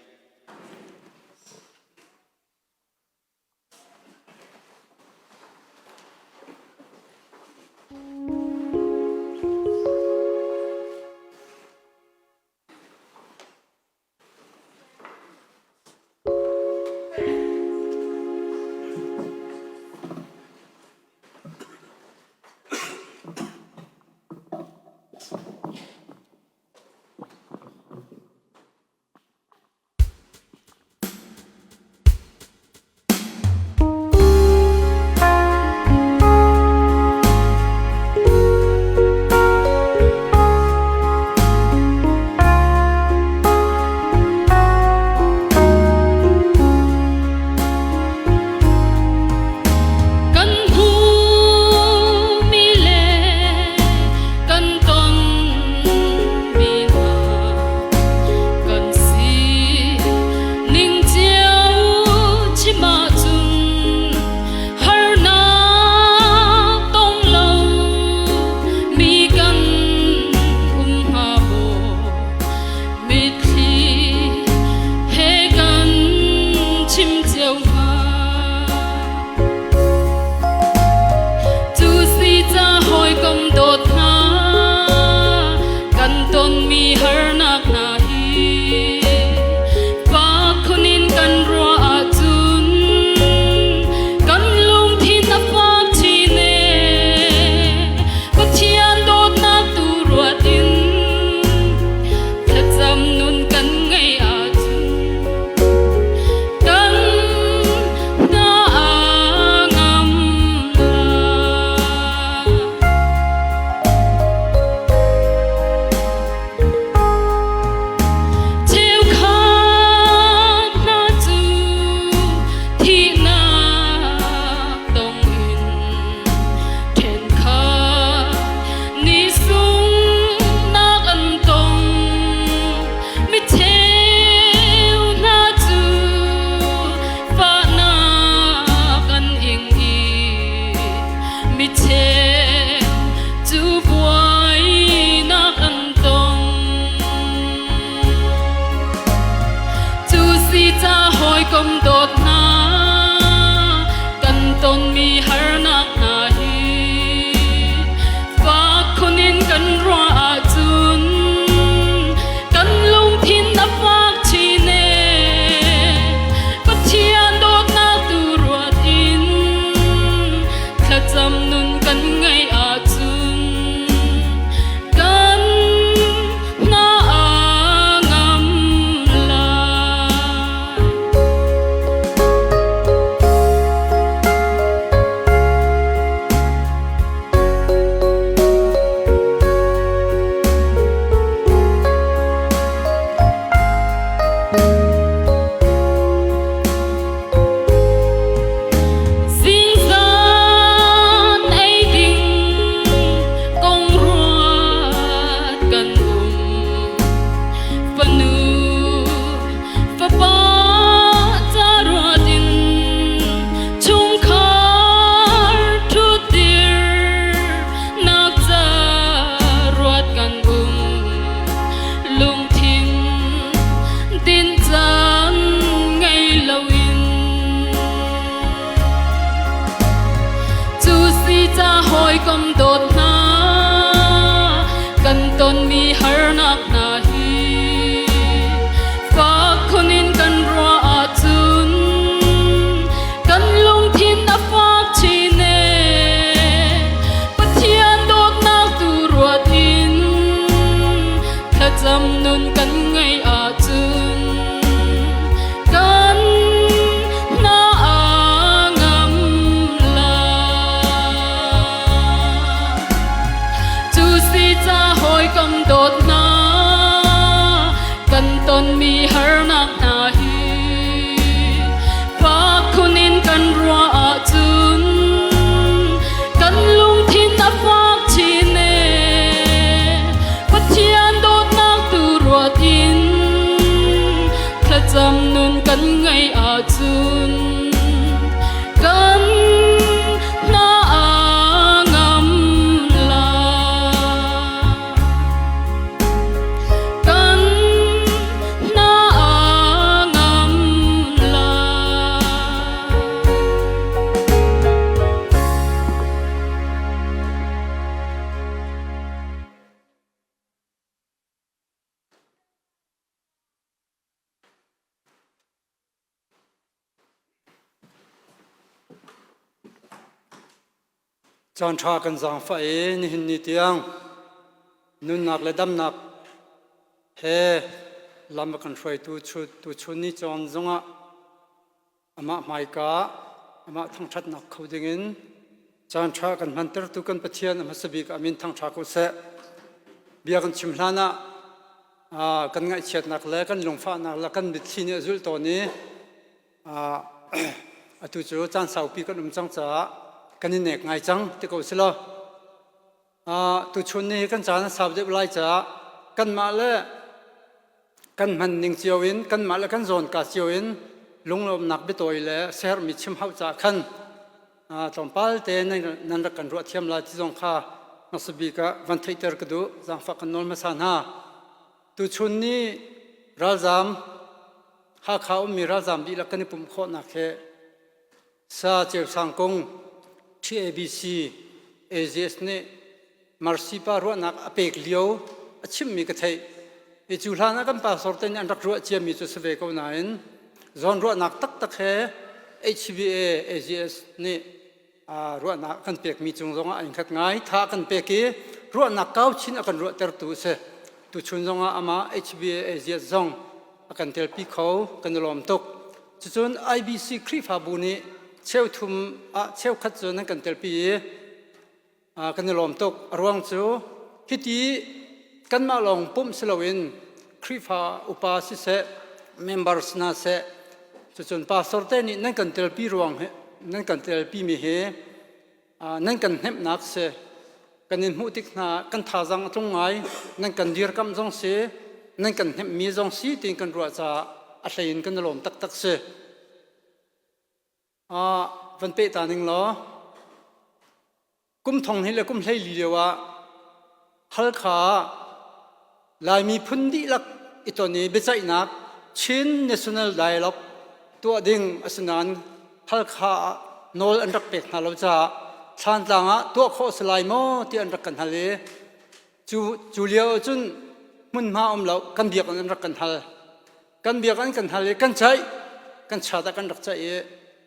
S9: Kan hmuhmi le kan tonmi hna kan si ning cio chim ahcun harnak tong lo mi kan um hnga maw? Mitthli he kan chim cio hnga. Cu si ca hawikom dawt hna kan tonmi harnak hna hi fak khun in kan ruah ahcun kan lungthin a fak chin ee. Pathian dawtnak tu ruat in thlacam nun kan ngeih ahcun kan hna a ngam lai. Cheukhat hna cu thihnak tong in ṭhenkhat ni sunghnak an tong. Mi cheu hna cu fahnak an ing i mi cheu cu buainak an tong. Cu si ca hawikom dawt hna kan tonmi harnak hna hi. hawikom dawt hna kan tonmi harnak hna hi fak khun in kan ruah ahcun kan lungthin a fak chin ee. Pathian dawtnak tu ruat in thlacam nun kan ngeih ahcun kan hna a ngam lai. Cu si ca hawikom dawt hna kan tonmi harnak hna hi fak khun in kan ruah ahcun kan lungthin a fak chin ee. Pathian dawtnak tu ruat in thlacam nun kan ngeih ahcun kan hna a ngam lai. Kan hna a ngam lai.
S10: Caan ṭha kan zaangfah i nihin ni tiang nunnak le damnak he lam a kan hruaitu tuchun ni cawn zongah amah hmaika amah thangṭhatnak kho dingin caan ṭha kan hmantertu kan Pathian a hmasa bik ah min thangṭha ko seh. Bia kan chim hlan ah kan ngaihchiatnak le kan lungfahnak le kan mitthli nih a zulh tawn i atu cu caan saupi kan um cang caah kan i nek ngai cang ti ko si law tuchun ni hi kan caan a sau deuh lai caah kanmah le kan hman ning cio in kanmah le kan zawnka cio in lunglawmnak biatawi le siaherhmi chim hauh caah khan tlawmpal te nan rak kan ruah thiam lai ti zong kha hmasa bik ah van theihter ka duh zaangfah kan nawl hmasa hna tuchun ni ralzaam Hakha ummi ralzaam dihlak kan i pumh khawhnak he Sa Ceu Sang Kung TABC AZS nih Marsi pa ruahnak a pek lio a chimmi ka theih. I cu hlan ah kan pastor te nih an rak ruah ciami cu si ve ko nain zawn ruahnak taktak he HBA AZS nih ruahnak kan pekmi cung zongah an khat ngai. Tha kan pek i ruahnak kau chin a kan ruahtertu a si. Tuchun zongah amah HBA AZS zong a kan telpi kho kan i lawm tuk. Cucun IBC Khrihfabu nih cheuthum ah cheukhat cu nan kan telpi i kan i lawm tuk. A ruang cu hiti kanmah lawng pumh si loin Khrihfa upa siseh, members hna seh, cucun pastor te nih nan kan telpi ruang hi nan kan telpi mi hi nan kan hnemhnak si kan in hmuh tik hna kan thazaang a tlung ngai nan kan dirkamh zong si nan kan hnemhmi zong si tiin kan ruah caah a hlei in kan i lawm taktak si van peh ta ning law kum thong hi le kum 14 lio ah Halkha Laimi phun dihlak i ton i biaceihnak Chin National Dialogue tuah ding a si nain Halkha ah nawl an rak pek hna lo caah Thlantlang ah tuah khawh a si lai maw ti an rak kan hal i cu, cu lio ahcun hmunhma um lo kan biakinn an rak kan hal. Kan biakinn kan hal i kan ceih, kan chat ah kan rak ceih i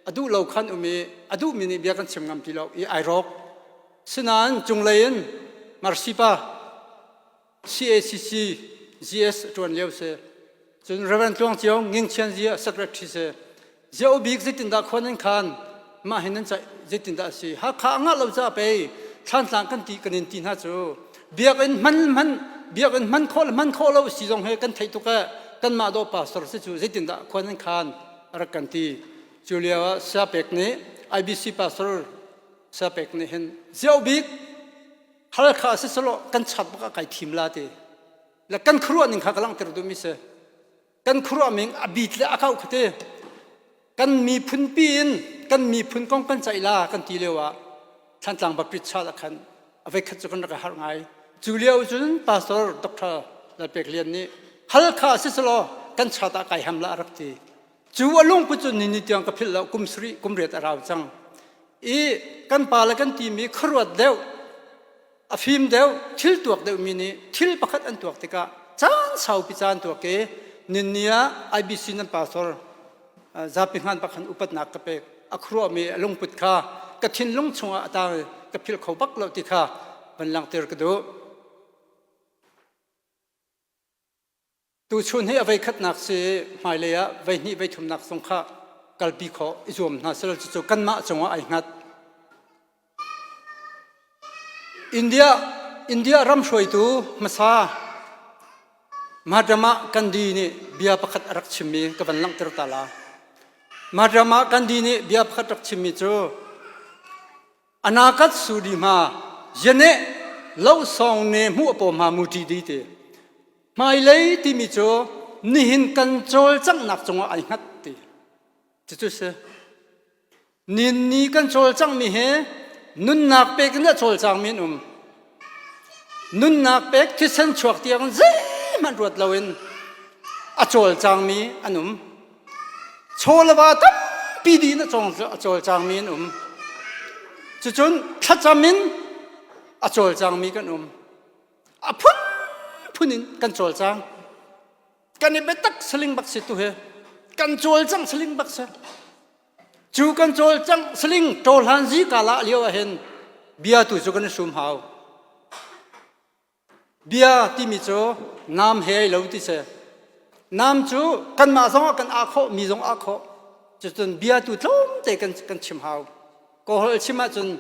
S10: a duh lo khan um i a duhmi nih bia kan chim ngam ti lo i ai rawk. Sinain cunglei in Marsipa CACC GS ṭuan lio si. Cun Reverend Tluang Ciong Ngingchian Zia Secretary si. Zia ubik zeitindah khua nan khan mah hin nan caih zeitindah a si. Hakha a ngah lo caah pei Thlantlang kan ti kan in ti hna cu biakinn hman hman biakinn hman khawh le hman khawh lo si zong he kan theih tuk eh kanmah dawh pastor si cu zeitindah khua nan khan a rak kan ti. Cu lio ah Siapek nih IBC pastor Siapek nih hin Zia ubik Halkha si selaw kan chat bak ah kai thim la ti le kan khuaruah ning kha ka langhter duhmi si kan khuaruah ning a bit le a kau khate kan miphun pi in kan miphun kong kan ceih la kan ti lio ah Thlantlang Baptist Church ah khan a voi khat cu kan rak i harh ngai cu lio cun pastor Dr. Lalpek Lian nih Halkha si selaw kan chat ah kai ham la a rak ti cu a lungput cu ni ni tiang ka philh lo kum sarih kum riat a rau cang i kan pa le kan timi khuaruat deuh. A fim deuh, thil tuak deuhmi nih thil pakhat an tuak tikah caan saupi caan tuak i ninni ah IBC nan pastor zapi hngan pakhan upatnak ka pek. A khuaruahmi a lungput kha ka thinlung chungah a tang i ka philh kho bak lo ti kha van langhter ka duh. Tuchun hi a voikhatnak si hmailei ah voihnih voithumnak zong kha kalpi khawh i zuam hna selaw cucu kanmah cungah ai hngat. India India ram hruaitu hmasa Mahatma Gandhi nih bia pakhat a rak chimmi ka van langhter ta la. Mahatma Gandhi nih bia pakhat rak chimmi cu Anakat sudi hma yane lo song ne hmu apaw hma mu ṭi di ti. Hmailei timi cu nihin kan cawlcanghnak cungah ai hngat ti. Cucu si. Nin ni kan cawlcanghmi hi nunnak pek in a cawlcangmi an um. Nunnak pek thisen chuak tiang zeihmanh ruat loin a cawlcangmi an um. Chaw le va tampi dih in a cawlcangmi an um. Cucun thlacam in a cawlcangmi kan um. A phunphun in kan cawlcang. Kan i biatak saling bak si tu hi. Kan cawlcang saling bak si. Cu kan cawlcang saling ṭawhlan zi kala lio ah hin bia tu cu kan i sum hau. Bia timi cu nam he ai lo ti si. Nam cu kanmah zong ah kan ah khawh, mi zong ah khawh. Cucun bia tu tlawmte kan, kan chim hau. Kawlholh chim ahcun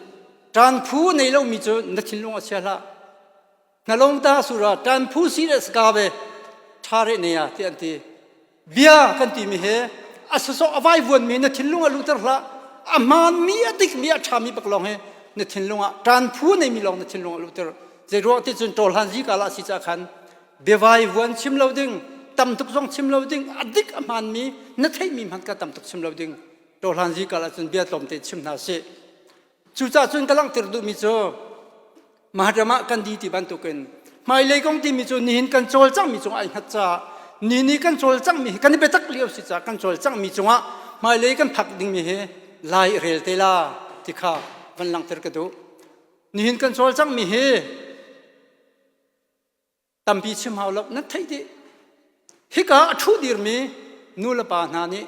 S10: ṭan phu nei lomi cu na thinlung a chia hlah. Hnalong ta sura ṭan phu si le ska ve ṭha re ne ah ti an ti. Bia kan timi he a sawsawh a vaivuanmi na thinlung ah luhter hlah. A hmaanmi, a dikmi, a ṭhami bak lawng hi na thinlung ah ṭan phu neimi lawng na thinlung ah luhter. Zeiruang ti cun ṭawlhan zikal ah si ca khan biavai vuan chim lo ding, tam tuk zong chim lo ding, a dik a hmaanmi na theihmi hmanh kha tam tuk chim lo ding. Ṭawlhan zikal ah cun bia tlawmte chim hna sih. Cucaah cun ka langhter duhmi cu Mahatma Gandhi ti bantukin hmailei kong timi cu nihin kan cawlcanghmi cungah ai hngat caah ni ni kan cawlcanghmi hi kan i biatak lio si caah kan cawlcanghmi cungah hmailei kan phak dingmi hi lai i rel te la ti kha van langhter ka duh. Nihin kan cawlcanghmi hi tampi chim hau lo nan theih dih hika a ṭhu dirmi nu le pa hna nih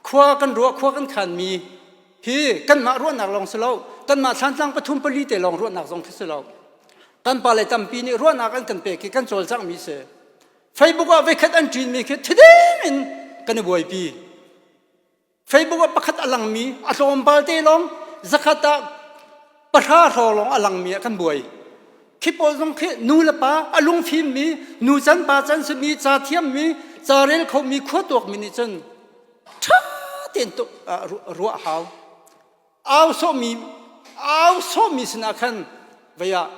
S10: khua kan ruah khua kan khanmi hi kanmah ruahnak lawng si lo kanmah thlantlang pathum pali te lawng ruahnak zong khi si lo kan pa le tampi nih ruahnak an kan pek i kan cawlcanghmi si Facebook ah voikhat an ṭinmi khi thiding in kan i buaipi Facebook ah pakhat a langmi a tlawmpal te lawng zakhat ah pahra hrawng lawng a langmi ah kan buai. Khi pawl zong khi nu le pa a lungfimmi nu can pa can simi ca thiammi ca rel khomi khua tuakmi nih cun ṭha tein ruah hau. Au sawhmi au sawhmi sinah khan vei ah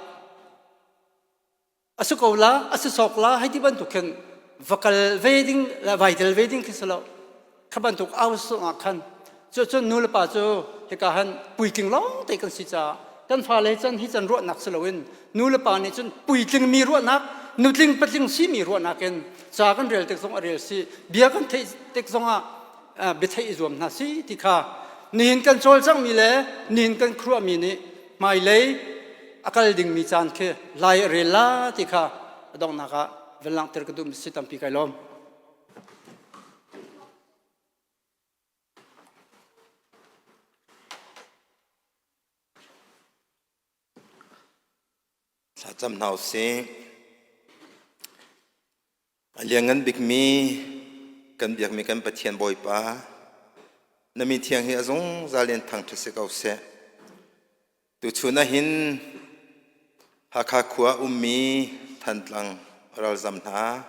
S10: a si ko la a si sawk la hei ti bantuk khin va kal ve ding le vai tel ve ding khi si lo kha bantuk au ah khan cu cun nu le pa cu hika han puitling lawng te kan si caah kan fale can hi can ruahnak si loin nu le pa nih cun puitling mi ruahnak nutling patling si mi ruahnak in ca kan rel tik zong a rel si bia kan theih tik zong ah biatheih i zuam hna si ti kha nihin kan cawlcanghmi le nihin kan khuaruahmi nih hmailei a kal dingmi caan khi lai a rel la ti kha a donghnak ah van langhter ka duhmi si tampi kai lawm.
S11: Thlacam hna usih. A lianngan bikmi kan biakmi kan Pathian Bawipa, na mi thiang hi a zungzal in thangṭhat si ko seh. Tuchun ah hin Hakha khua ummi Thantlang ralzam hna,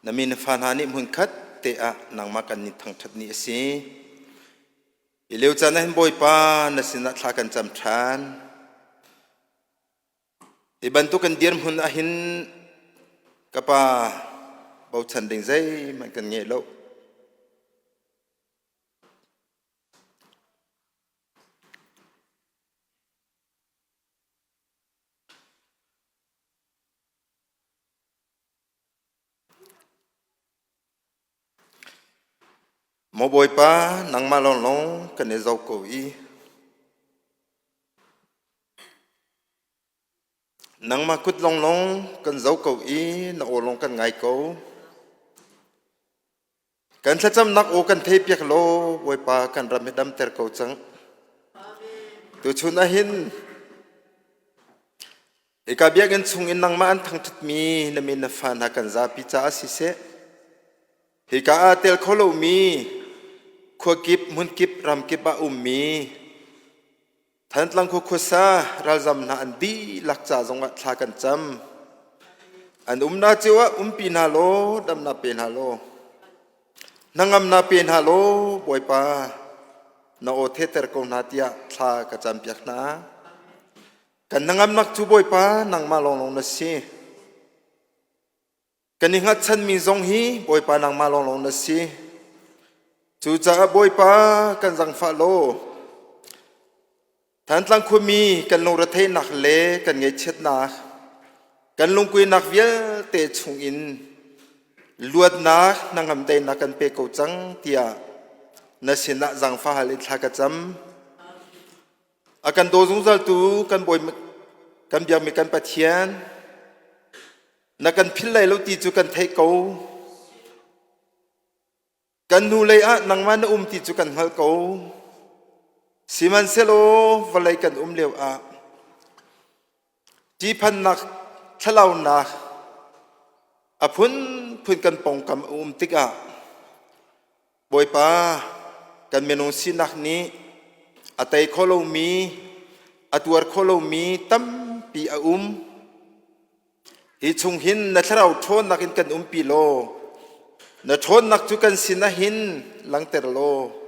S11: na mi na fa hna nih hmunkhat te ah nangmah kan nih thangṭhat ni a si. Hi lio caan ah hin Bawipa na sinah thla kan cam ṭhan. Hi bantuk kan dirhmun ahhin ka pa bochan ding zeihmanh kan ngei lo. Maw Bawipa, nangmah lawnglawng kan i zoh ko i. Nangmah kut longlong kan zo ko i na aw lawng kan ngai ko. Kan thlacamnak aw kan theipiak law Bawipa kan ram hi damter ko cang. Tuchun ahhin hika biakinn chung in nangmah an thangṭhatmi na min na fa hna kan zapi caah siseh, hika ah tel kho lomi khua kip hmun kip ram kip ah ummi Thantlang khua khuasa ralzam hna an dihlak ca zongah thla kan cam. An umnak cio ah umpi hna law damnak pe hna law hnangamnak pe hna law Bawipa na aw theter ko hna tiah thla ka campiak hna. Kan hnangamnak cu Bawipa nangmah lawnglawng na si. Kan i hngatchanmi zong hi Bawipa nangmah lawnglawng na si. Cucaah Bawipa kan zangfah law Thantlang khuami kan lungretheihnak le kan ngaihchiatnak, kan lungkuinak vialte chungin luatnak hnangam daihnak kan pe ko cang tiah na sinah zaangfah hal in thla ka cam. A kan daw zungzaltu kan Bawi kan biakmi kan Pathian na kan philh lai lo ti cu kan theih ko. Kan hnulei ah nangmah na um ti cu kan hngalh ko. Sihmanhsehlaw vawlei kan um lio ah ṭihphannak thlalaunak a phunphun kan pawngkam a um tikah Bawipa, kan minung sinak nih a tei kho lomi, a tuar kho lomi tampi a um. Hi chung hin na thlarau ṭhawnnak in kan umpi law, na ṭhawnnak cu kan sinah hin langter law,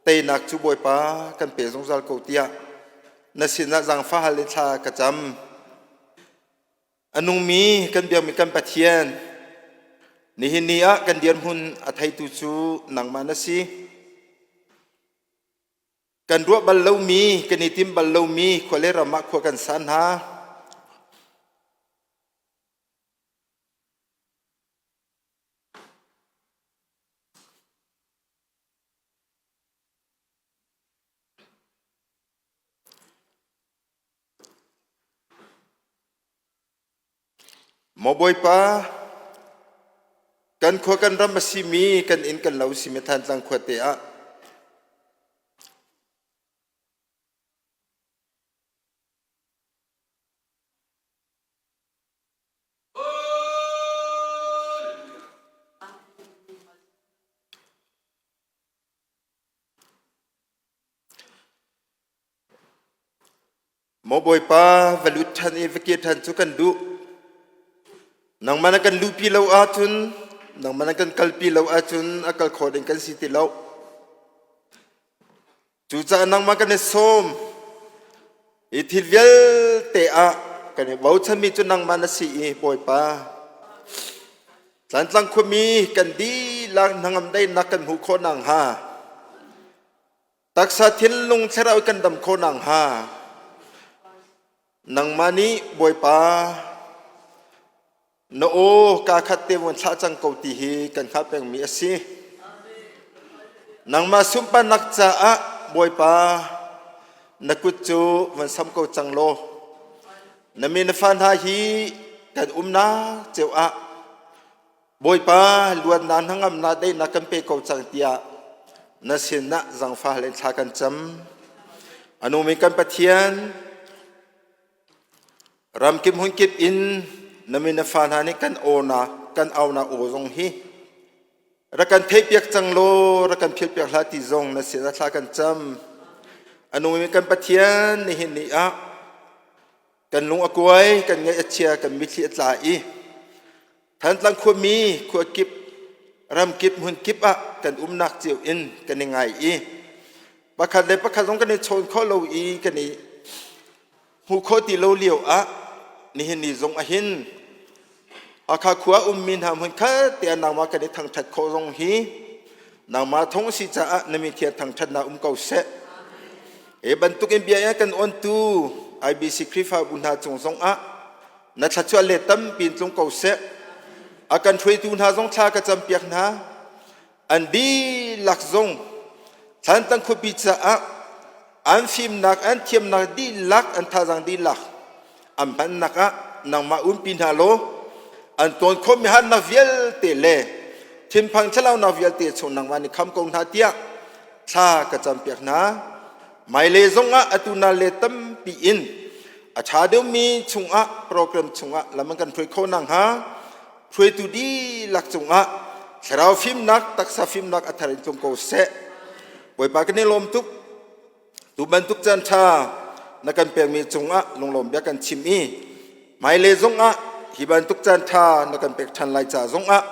S11: teinak cu Bawipa kan pe zungzal ko tiah na sinah zaangfah hal in thla ka cam. A nungmi kan biakmi kan Pathian, nihin ni ah kan dirhmun a theitu cu nangmah na si. Kan ruah bal lomi, kan i tim bal lomi khua le ram ah khua kan sa hna. Maw Bawipa, kan khua kan ram a simi kan inn kan lo simi Thantlang khua te ah Maw Bawipa, va lut ṭhan i va kir ṭhan cu kan duh. Nangmah na kan luhpi lo ahcun, nangmah na kan kalpi lo ahcun a kal kho ding kan si ti lo. Cucaah nangmah kan i sawm. Hi thil vialte ah kan i bochanmi cu nangmah na si i Bawipa, Tlantlang khuami kan dihlak hnangam daihnak kan hmuh khawh nakhnga Taksa thinlung thlarau kan dam khawh nakhnga nangmah nih Bawipa na aw kaa khat te vun thlah cang ko ti hi kan hngalh pengmi a si. Nangmah sunparnak caah Bawipa na kut cu van sam ko cang law na mi na fa hna hi kan umnak cio ah Bawipa luatnak hnangamnak daihnak kan pe ko cang tiah na sinah zangfah le thla kan cam. A nungmi kan Pathian, ramkip hmunkip in na min na fa hna nih kan awnak kan aunak aw zong hi rak kan theihpiak cang law rak kan philhpiak hlah ti zong na sinah thla kan cam. A nungmi kan Pathian nihin ni ah kan lung a kuai, kan ngaih a chia, kan mitthli a tla i Thantlang khuami khua kip ram kip hmun kip ah kan umnak cio in kan i ngai i pakhat le pakhat zong kan i chawn khawh lo i kan i hmuh khawh ti lo lio ah nihin ni zong ahin Hakha khua ummi hna hmun khat te ah nangmah kan i thangthat khawh zong hi nangmah thong si caah na mi thian thangthatnak um ko seh. Hi bantuk in bia kan ontu IBC Khrihfabu hna cung zong ah na thluachuah le tampi in tlung ko seh. A kan hruaitu hna zong thla ka campiak hna. An dihlak zong Thlantlang khuapi caah an fimnak, an thiamnak dihlak, an thazaang dihlak. An hmannak ah nangmah umpi hna law an tawn khawhmi harnak vialte le thinphang thlalaunak vialte chung nangmah nih kham ko hna tiah thla ka campiak hna. Hmailei zongah atu na le tampi in a ṭha deuhmi chungah program chungah lam an kan hruai khawh nakhnga hruaitu dihlak cungah thlarau fimnak taksa fimnak a thar in tlung ko seh. Bawipa kan i lawm tuk. Tu bantuk caan ṭha na kan pekmi cungah lunglawm bia kan chim i hmailei zongah hi bantuk caan ṭha na kan pek ṭhan lai ca zongah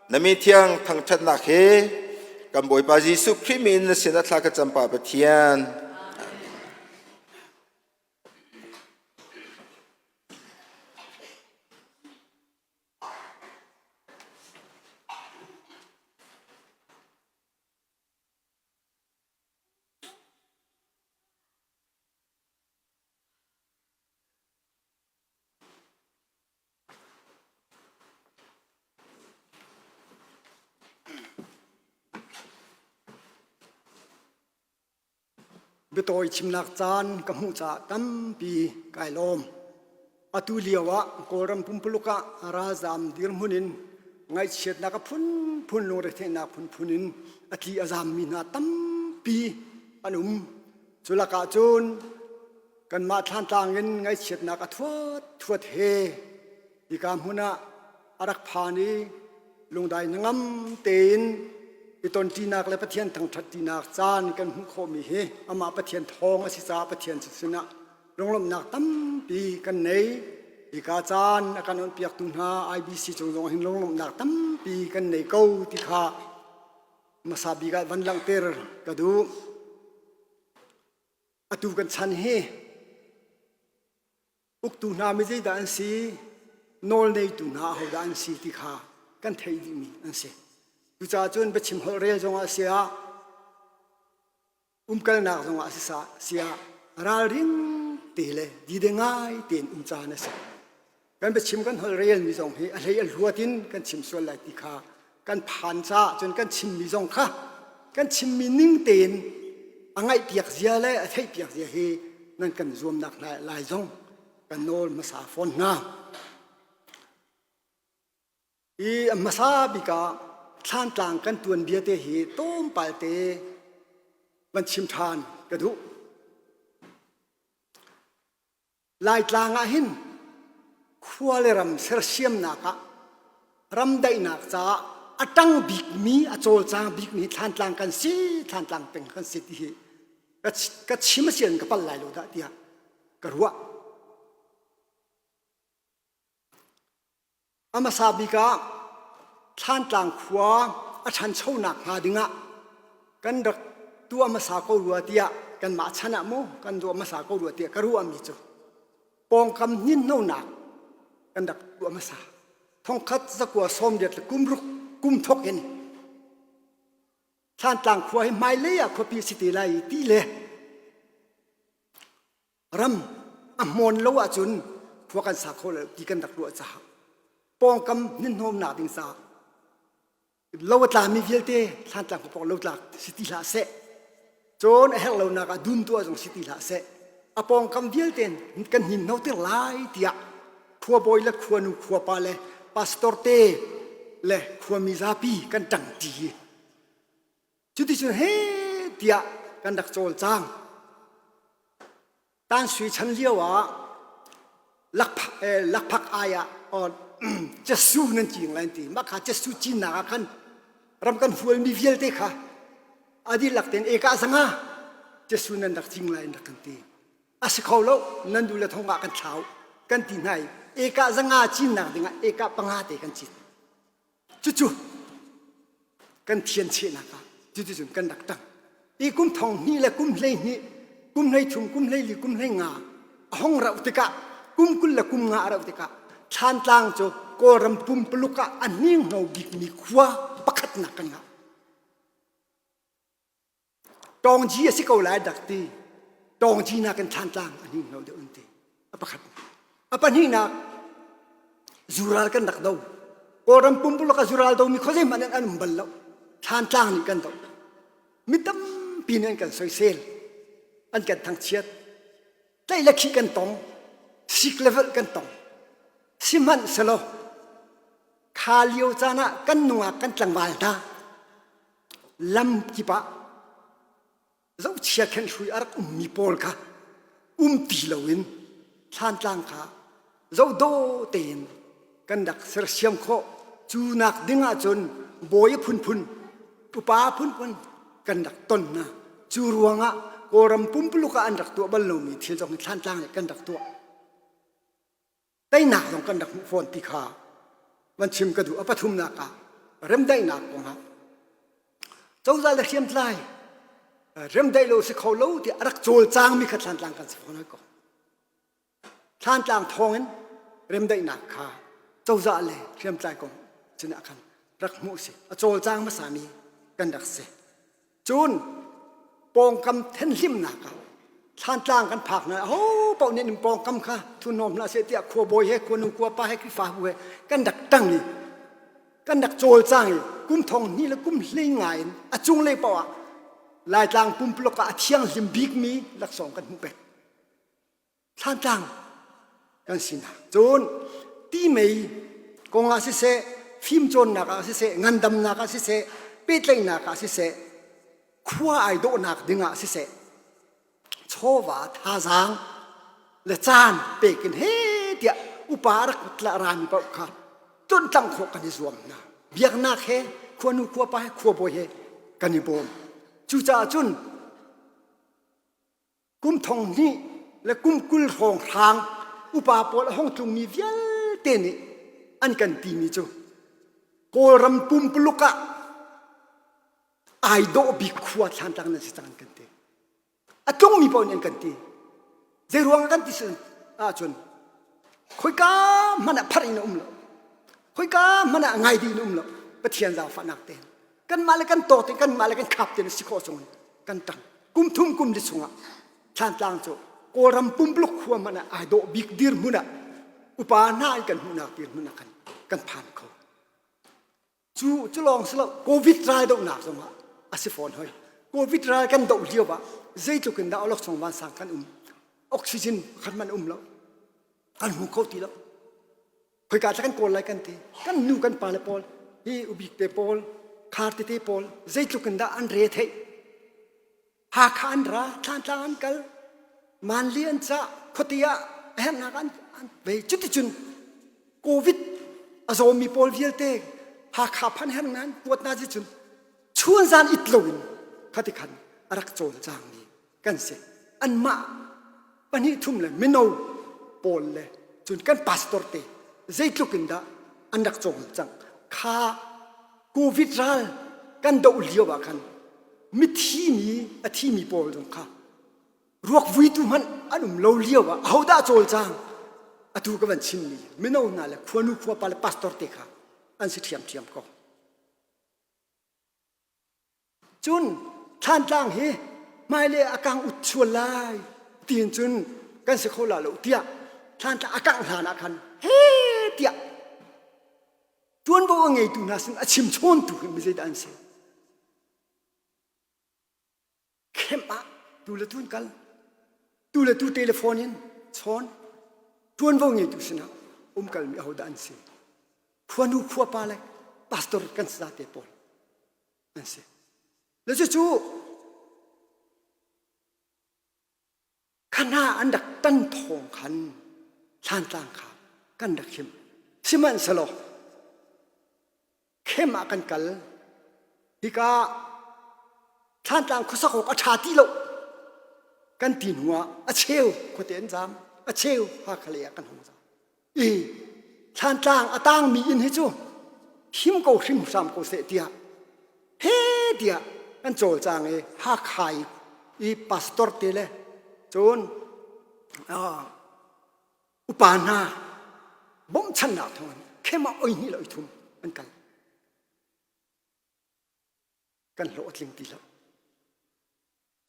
S11: na mi thiang thangṭhatnak he kan Bawipa Jesuh Khrih min na sin ah thla ka cam pa Pathian.
S10: Biatawi chimnak caan ka hmuh caah tampi kai lawm. Atu lio ah Kawlram pumpuluk ah ralzaam dirhmun in ngaihchiatnak a phunphun lungretheihnak phunphun in a tli a zaammi hna tampi an um. Cu lakah cun kanmah Thlantlang in ngaihchiatnak a thuat thuat he hika hmun ah a rak phan i lungdai hnangam tein i tonṭinak le Pathian thangṭhatṭinak caan kan hmuh khawhmi hi amah Pathian thawng a si caah Pathian sinah lunglawmhnak tampi kan nei. Hika caan a kan onhpiaktu hna IBC cung zong hin lunglawmhnak tampi kan nei ko ti kha hmasa bik ah van langhter ka duh. Atu kan chan hi uktu hna mi zeidah an si, nawlneitu hna ahodah an si ti kha kan theih dihmi an si. Cucaah cun biachim holh rel zongah a si ah, umkalnak zongah a si siah ralring te le dide ngai tein um caan a si. Kan biachim kan holh relmi zong hi a hlei a hluat in kan chim sual lai ti kha kan phan caah cun kan chimmi zong kha kan chimmi ning tein a ngaihpiak zia le a theihpiak zia hi nan kan zuamnak hna lai zong kan nawl hmasa fawn hna. I a hmasa bik ah Thlantlang kan tuanbia te hi tlawmpal te van chim ṭhan ka duh. Laitlang ah hin khua le ram sersiamnak ah ram daihnak caah a ṭang bikmi, a cawlcang bikmi Thlantlang kan si, Thlantlang peng kan si ti hi ka chim a si ka pal lai lo dah tiah ka ruah. A hmasa bik ah Thlantlang khua a ṭhanchonak hnga dingah kan rak tuah hmasa ko rua tiah kanmah chan ah maw kan tuah hmasa ko rua tiah ka ruahmi cu pawngkam hninhnonak kan rak tuah hmasa. Thongkhat zakua sawmriat le kum ruk kum thok in Thlantlang khua hi hmailei ah khuapi si te lai ti le ram a hmawn lo ahcun khua kan sa kho lo ti kan rak ruah caah pawngkam hninhnawmnak ding caah lo a tlami vialte Thlantlang khua lo tlak si ti hlah seh cun a herh lonak ah dum tuah zong si ti hlah seh a pawngkam vialte kan hninhno ter lai tiah khuabawi le khuanu khuapa le pastor te le khuami zapi kan ṭangṭi Cuticun he tiah kan rak cawlcang. Tan Sui chan lio ah lakphak ai ah Jesuh nan cing lai ti mah kha Jesuh cinnak ah khan ram kan hualmi vialte kha a dihlak tein eka zanga Jesuh nan rak cing lai rak kan ti a si kho lo nan duh le thong ah kan thlau kan ti hna i eka zanga cinnak dingah eka panga te kan cin Cucu kan thian chehnak ah cuticun kan rak ṭang. I kum thong hnih le kum 12, kum 13, kum 14, kum 15 a hong rauh tikah kum 20 le kum nga a rauh tikah Thlantlang cu Kawlram pumpuluk ah a hninghno bikmi khua pakhatnak kan ngah. Tawngji a si ko lai dak ti. Tawngji nakin Thlantlang a hninghno deuh an ti. A pakhat. A pahnihnak zural kan rak do. Kawlram pumpuluk ah zural domi khuazei hmanh an um bal lo. Thlantlang nih kan do. Mi tampi nih an kan soisel. An kan thangchiat. Tlaih le khih kan tong. Sik le velh kan tong. Sihmanhsehlaw kha lio caan ah kan nungak kan tlangval hna lam kip ah zohchia khenhrui a rak ummi pawl kha um ti loin thlantlang kha zohdaw tein kan rak sersiam khawh. Cu nak ding ahcun bawi a phunphun, upa a phunphun kan rak ton hna. Cu ruangah Kawlram pumpuluk ah an rak tuah bal lomi thil zong hi thlantlang nih kan rak tuah. Teinak zong kan rak hmuh fawn ti kha van chim ka duh. A pathumnak ah remdaihnak kongah cozah le hriamtlai remdaih lo si kho lo tiah a rak cawlcangmi kha thlantlang kan si fawn hoi ko. Thlantlang thawngin remdaihnak kha cozah le hriamtlai kong sinah khan rak hmuh si. A cawlcang hmasami kan rak si. Cun pawngkam thenhlimnak ah Thlantlang kan phak hna aho paoh nih pawngkam kha thunawm hlah seh tiah khuabawi he khuanu khuapa he Khrihfabu he kan rak ṭang i kan rak cawlcang i kum thong hnih le kum hlei nga in a cunglei paoh ah Laitlang pumpuluk ah a thianghlim bikmi laksawng kan hmuh peng. Thlantlang kan sinak. Cun timei kong ah siseh, fimcawnnak ah siseh, ngandamnak ah siseh, pehtlaihnak ah siseh, khua ai dawhnak ding ah siseh, chawva thazaang le caan pek in he tiah upa rak tla rami paoh kha tlawntlang khawh kan i zuam hna. Biaknak he khuanu khuapa he khuabawi he kan i bawm. Cucaah cun kum thong hnih le kum 20 hrawng hrang upa pawl a hong tlungmi vialte nih an kan timi cu Kawlram pumpuluk ah ai dawh bik khua Thlantlang nan si cang an kan ti. A tlungmi paoh nih an kan ti. Zei ruang kan ti ahcun khoika hmanh ah pharh in a um lo. Khoika hmanh ah ngai ding in a um lo. Pathian zaangfahnak tein kanmah le kan tawk te kanmah le kan khap te si khawh chung kan tang kum thum kum li chungah Thlantlang cu Kawlram pumpuluk khua hmanh ah ai dawh bik dirhmun ah upa hna in kan hmuhnak dirhmun ah khan kan phan kho cu cu lawng si lo covid ral dohnak zongah a si fawn hoi covid ral kan doh lio ah zeitluk in dah awlokchong vansang kan um oxygen khat man um lo kan hmu kho ti lo Khoika tla kan kawl lai kan ti. Kan nu kan pa le pawl, hi ubik te pawl, khar tete pawl, zeitluk in dah an re theih. Hakha an ra, Thlantlang an kal, Manli an cah, khuate ah a herhnak an, an vei. Cuticun COVID a zawmi pawl vialte Hakha phan herh nan kuat na cun chun zan it loin khati khan a rak cawlcangmi kan si anmah pahnih thum le mino pawl le cun kan pastor te zeitluk in dah an rak cawn cang kha covid ral kan doh lio ah khan mithi mi a thi mi pawl zong kha ruak vuitu hmanh an um lo lio ah ahodah cawlcang atu ka van chim mi mino hna le khuanu khuapa le pastor te kha an si ṭhiamṭhiam ko Cun Thlantlang hi hmailei a kang ut sual lai tiin cun kan si kho la lo tiah Thlantlang a kangh hlan ah khan he tiah ṭuanvo a ngeitu hna sin a chim chawntu hi mi zeidah an si? Kemh ah tu le tu in kal tu le tu telephone in chawn ṭuanvo ngeitu sinah umkalmi ahodah an si? Khuanu khuapa le pastor kan si te pawl an si. Le cucu khana an rak tan thawng khan Thlantlang kha kan rak him. Sihmanhsehlaw khem ah kan kal hika Thlantlang khuasak awk a ṭha ti lo kan ti hnu ah a cheu khuate an zaam a cheu Hakha lei ah kan hung zaam. I Thlantlang a tangmi inn hi cu him ko hrimhram ko seh tiah he tiah kan cawlcang i Hakha i, i pastor te le cun uh, upa hna bawmhchannak thawngin khem ah oi hnih le oi thum an kal kan hlawh a tling ti lo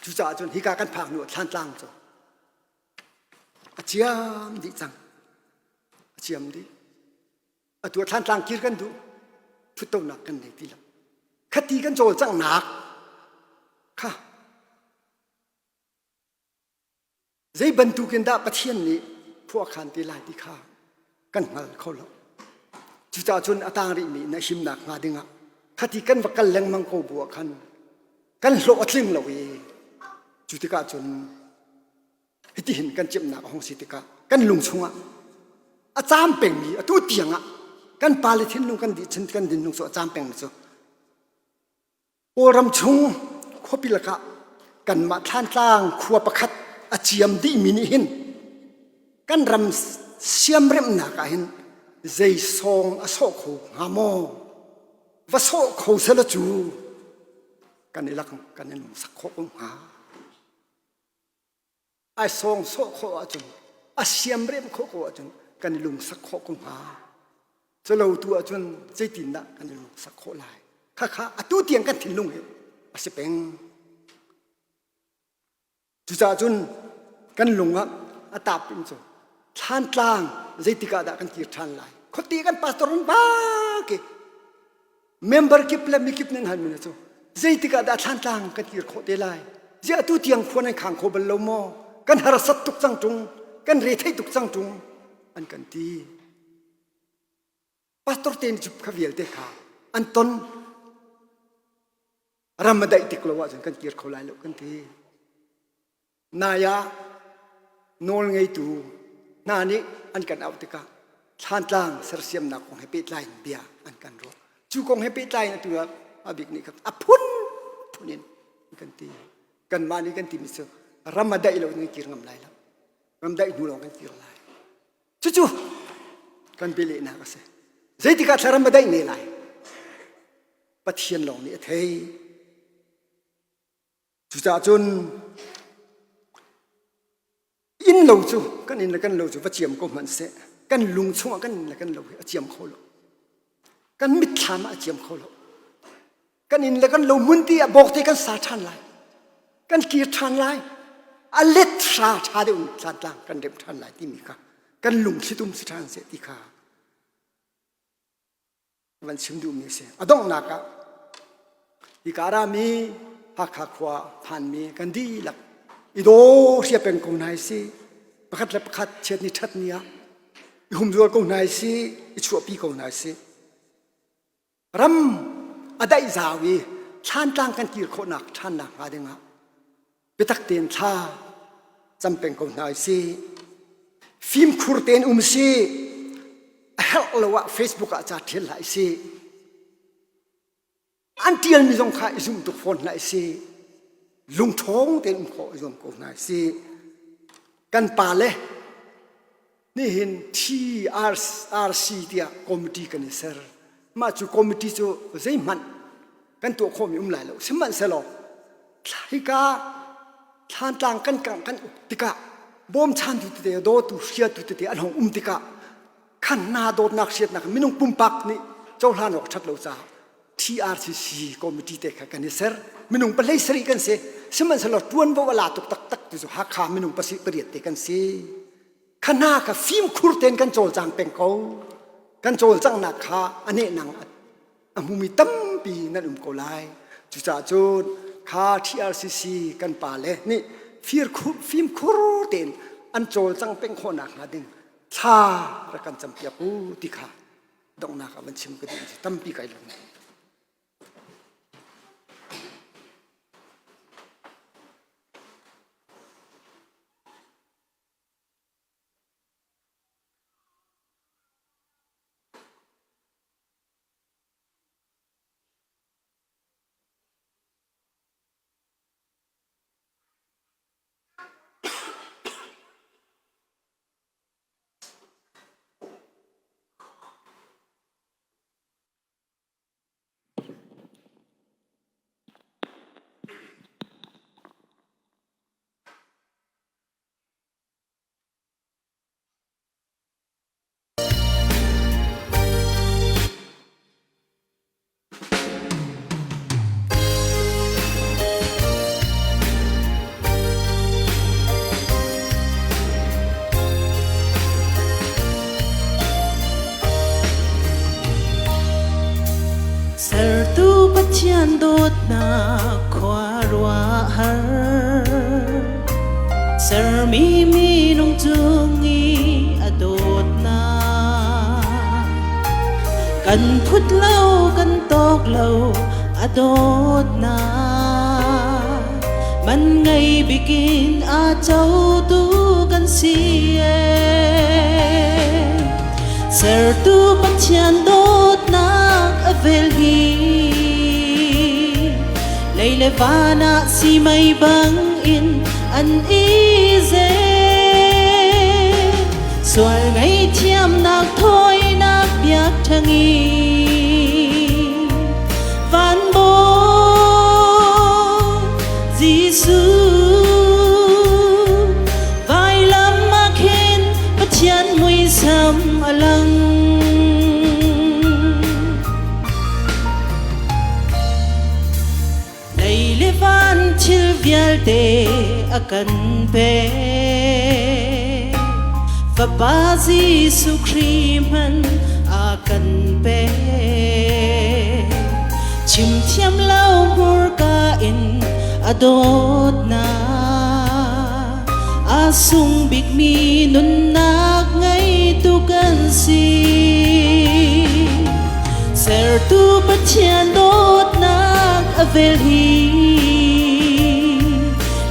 S10: Cucaah cun hika kan phak hnu ah Thlantlang cu a ciam dih cang. A ciam dih. Atu ah Thlantlang kir kan duh. Thuttonak kan nei ti lo. Khati kan cawlcanghnak kha zei bantukin dah Pathian nih khua khan te lai ti kha kan hngal kho lo. Cucaah cun a tang rihmi na himnak hnga dingah khati kan va kal lengmang ko bu ah khan kan hlawh a tling lo i cu tikah cun hitihin kan cimhnak a hung si tikah kan lung chungah a caam pengmi atu tiangah kan pale thinlung kan dih kan dinlung cu a caam pengmi cu Kawlram chung khuapi lakah kanmah Thlantlang khua pakhat a ciam dihmi nih hin kan ram siamremhnak ah hin zei sawng a sawh kho hnga maw? Va sawh kho selaw cu kan i lak kan i sak khawh ko hnga. Ai sawng sawh khawh ahcun a siamrem khawh ko ahcun kan i lungsak khawh ko hnga. Culo tu ahcun zeitindah kan i lungsak khawh lai? Khakha atu tiang kan thinlung hi a si peng. Cucaah cun kan lung ah a tap in cu Thlantlang zeitik ah dah kan kir ṭhan lai? Khuate kan pastor an bak i member kip le mikip nan halmi cu zeitik ah dah Thlantlang kan kir khawh te lai? Ziah atu tiang khua nan khang kho bal lo maw? Kan harsat tuk cang ṭung, kan rethei tuk cang ṭung an kan ti. Pastor te nih cu kha vialte kha an ton. Ram a daih tik lo ahcun kan kir kho lai lo kan ti. Nai ah nawlngeitu hna nih an kan auh tikah Thlantlang sersiamnak kong he pehtlai in bia an kan ruah. Cu kong he pehtlai in atu ah a bik nih khan a phun phun in an kan ti. Kanmah nih kan timi cu ram a daih lo in kan kir ngam lai lo. Ram daih hnu lawng kan kir lai. Cucu kan bialehnak a si. Zeitik ah thlaram a daih ne lai? Pathian lawng nih a thei. Cucaah cun inn lo cu kan inn le kan lo cu va ciam ko hmanh seh kan lung chungah kan inn le kan lo hi a ciam kho lo. Kan mitthlam ah a ciam kho lo. Kan inn le kan lo hmun ti ah bawkte kan sa ṭhan lai. Kan kir ṭhan lai. A let hra ṭha deuh in tlang kan remh ṭhan lai timi kha kan lungthli tum si ṭhan seh ti kha van chim duhmi a si. A donghnak ah hika rami Hakha khua phanmi kan dihlak i daw hria peng ko hna si pakhat le pakhat chiat ni ṭhat ni ah i humzual ko hna si i chuahpi ko hna si ram a daih zau i thlantlang kan kir khawhnak ṭhannak hnga dingah biatak tein thla cam peng ko hna si fimkhur tein um si a herh lo ah Facebook ah ca ṭhial hlah si an ṭialmi zong kha i zum tuk fawn hlah si lungṭhawng tein um khawh i zuam ko hna si kan pa le nihin TRC tiah committee kan i ser. Mah cu committee cu zeihmanh kan tuah khawhmi um lai lo. Sihmanhsehlaw hika Thlantlang kan kangh kan uk tikah bawmchantu tete dawtu hriatu tete an hong um tikah khan hna dawtnak hriatnak minung pumpak nih cohlan awk ṭhat lo caah TRCC committee te kha kan i ser. Minung pahlei sarih kan si. Sihmanhsehlaw ṭuanvo a la tuk taktak tu cu Hakha minung pasarih pariat te kan si. Kha hna kha fimkhur tein kan cawlcang peng ko. Kan cawlcanghnak kha a nehnang a hmumi tampi nan um ko lai. Cucaah cun kha TRCC kan pa le nih fimkhur tein an cawlcang peng khawhnak hnga ding thla rak kan campiak u ti kha donghnak ah van chim ka duh tampi kai lawm.
S12: Sertu Pathian dawtnak khua ruah har Sermi minung cung i. Kan phut lo kan tawk lo a dawtnak man ngei bikin a cotu kan si ee. Sertu Pathian dawtnak a vel hi lei le van ah simei bang in an i zel. Sual ngaihthiamnak thawinak biakṭheng i van Bawi Jesuh vailam ah khin Pathian muisam a lang. Lei le van thil vialte a kan pek. Fapa Jesuh Khrih hmanh a kan pek. Chim thiam lo hmurka in a dawtnak a sung bikmi nunnak ngeitu kan si. Sertu Pathian dawtnak a vel hi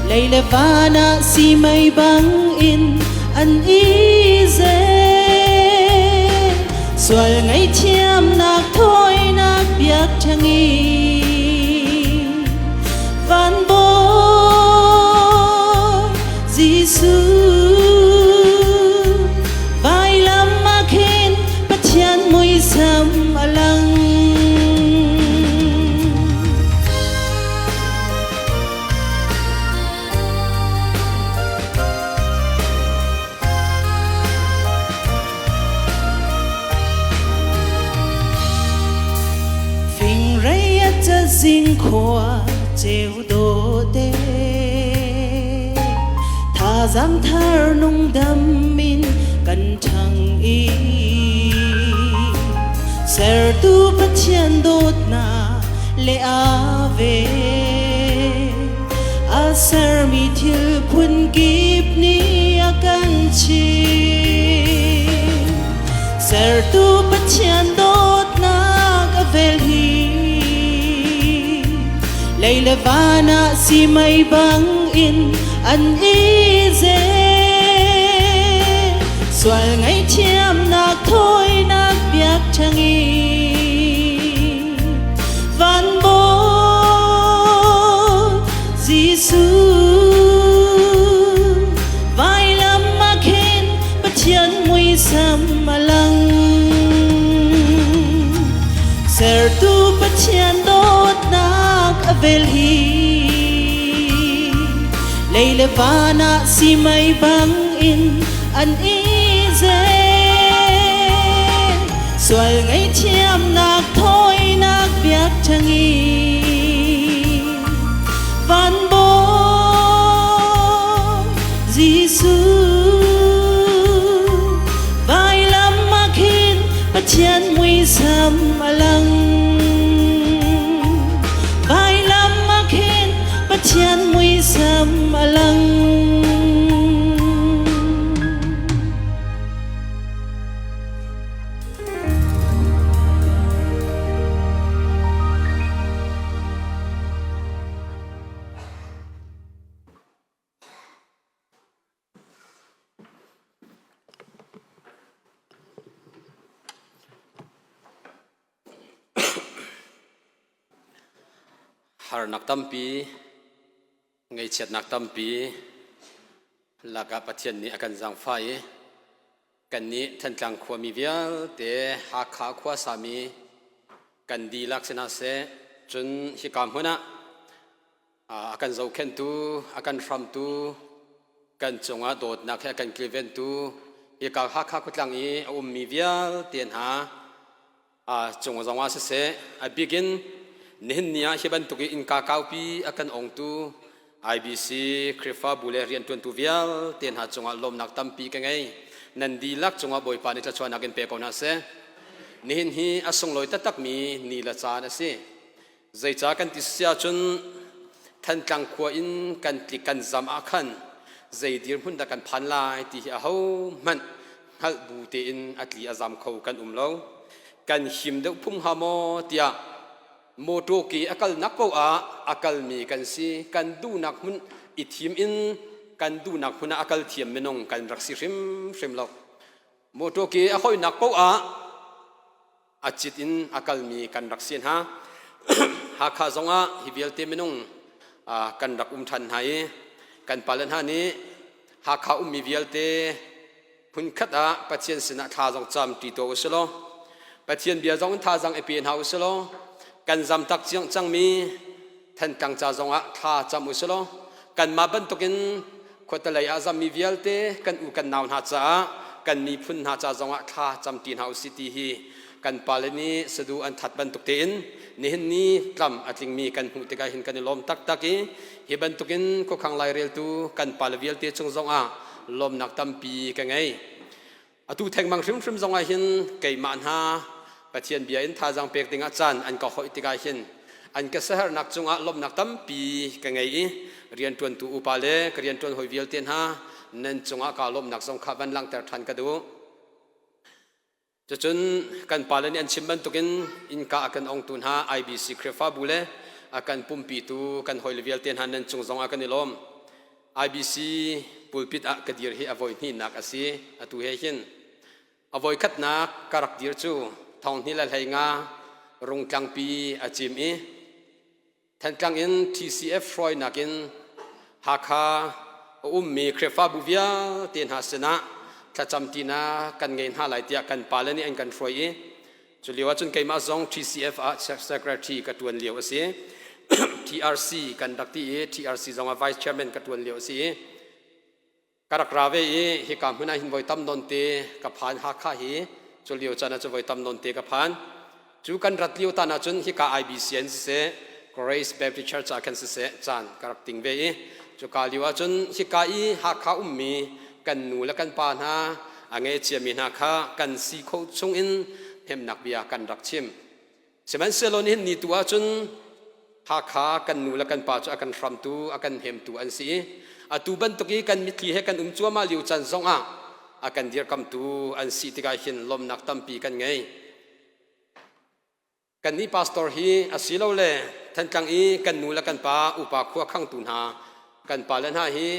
S12: lei le van ah simei bang in an i zel. Sual ngaihthiamnak thawinak biakṭheng i van Bawi Jesuh vailam ah khin Pathian muisam a lang. Fingrei a cazing khua ceu dawte Thazang thar nungdam in kan ṭhang i Sertu Pathian dawtnak le a ve A sermi thil phun kip nih a kan chimh. Sertu Pathian dawtnak a vel hi lei le van ah simei bang in an i zel. Sual ngaihthiamnak thawinak biakṭheng i van Bawi Jesuh vailam ah khin Pathian muisam a lang. Sertu Pathian dawtnak a vel hi lei le van ah simei bang in an i zel. Sual ngaihthiamnak thawinak biakṭheng i van Bawi Jesuh vailam ah khin Pathian muisam a lang. Vailam ah khin Pathian muisam a lang.
S13: Harnak tampi Ngaihchiatnak tampi lakah Pathian nih a kan zaangfah i kannih Thantlang khuami vialte Hakha khua sami kan dihlak si hna seh cun hika hmun ah a kan zohkhenhtu a kan hramtu kan cungah dawtnak he a kan kilventu hika Hakha khuatlang i a ummi vialte hna cung zongah siseh a bikin nihin ni ah hi bantuk i innka kaupi a kan ongtu IBC Khrihfabu le rianṭuantu vialte hna cungah lawmnak tampi ka ngei. Nan dihlak cungah Bawipa nih thluachuahnak in pe ko hna seh. Nihin hi a sunglawi taktakmi ni le caan a si. Zeicah kan ti si ahcun Thantlang khua in kan tlik kan zam ah khan zei dirhmun dah kan phan lai ti hi ahohmanh hngalh bu tein a tli a zam kho kan um lo. Kan him deuh phung hnga maw tiah motor ke a kalnak paoh ah a kalmi kan si. Kan duhnak hmun i thim in kan duhnak hmun ah a kal thiam minung kan rak si hrimhrim lo. Motor ke a hoinak paoh ah a cit in a kalmi kan rak si hna. Hakha zongah hi vialte minung kan rak um ṭhan hna i kan pale hna nih Hakha ummi vialte hmunkhat ah Pathian sinah thla zong cam ṭi tuah u si law Pathian bia zong in thazaang i pe hna u si law kan zam tak cangmi Thantlang ca zongah thla cam u si law kanmah bantukin khuatelei ah zammi vialte kan u kan nau hna caah kan miphun hna ca zongah thla cam ṭi hna u si ti hi kan pale nih sadu an that bantuk tein nihin ni tlam a tlingmi kan hmuh tikah hin kan i lawm taktak i hi bantukin khuakhang laireltu kan pale vialte cung zongah lawmnak tampi ka ngei. Atu thengmang hrimhrim zongah hin keimah hna Pathian bia in thazaang pek dingah caan an ka hoih tikah hin an ka siaherhnak cungah lawmhnak tampi ka ngei i rianṭuantu upa le ka rianṭuan hawi vialte hna nan cungah kaa lawmhnak zong kha van langhter ṭhan ka duh. Cucun kan pale nih an chim bantukin innka a kan ongtu hna IBC Khrihfabu le a kan pumpitu kan hawile vialte hna nan cung zongah kan i lawm. IBC pulpit ah ka dir hi a voi hnihnak a si. Atu he hin a voi khatnak ka rak dir cu thong hnih le hlei nga Rungtlangpi a cim i Thantlang in TCF hruainak in Hakha a ummi Khrihfabu vialte hna sinah thlacam ṭinak kan ngei hna lai tiah kan pale nih an kan hruai i Cu lio ahcun keimah zong TCF ah secretary ka ṭuan lio a si. TRC kan rak ti i TRC zong ah vice chairman ka ṭuan lio a si i ka rak ra ve i hika hmun ah hin voi tam nawn te ka phan Hakha hi cu lio caan ah cu voi tam nawn te ka phan. Cu kan rat lio tan ahcun hika IBC an siseh Grace Baptist Church ah khan siseh caan ka rak ting ve i cuka lio ahcun hika i Hakha ummi kan nu le kan pa hna a ngeichiami hna kha kan si kho chungin hnemhnak bia kan rak chim. Sihmanhsehlaw nihin ni tu ahcun Hakha kan nu le kan pa cu a kan hramtu, a kan hnemtu an si i atu bantuk i kan mitthli he kan um cuahmah lio caan zongah a kan dirkamtu an si tikah hin lawmnak tampi kan ngei. Kannih pastor hi asilole Thantlang i kan nu le kan pa upa khua khangtu hna kan pale hna hi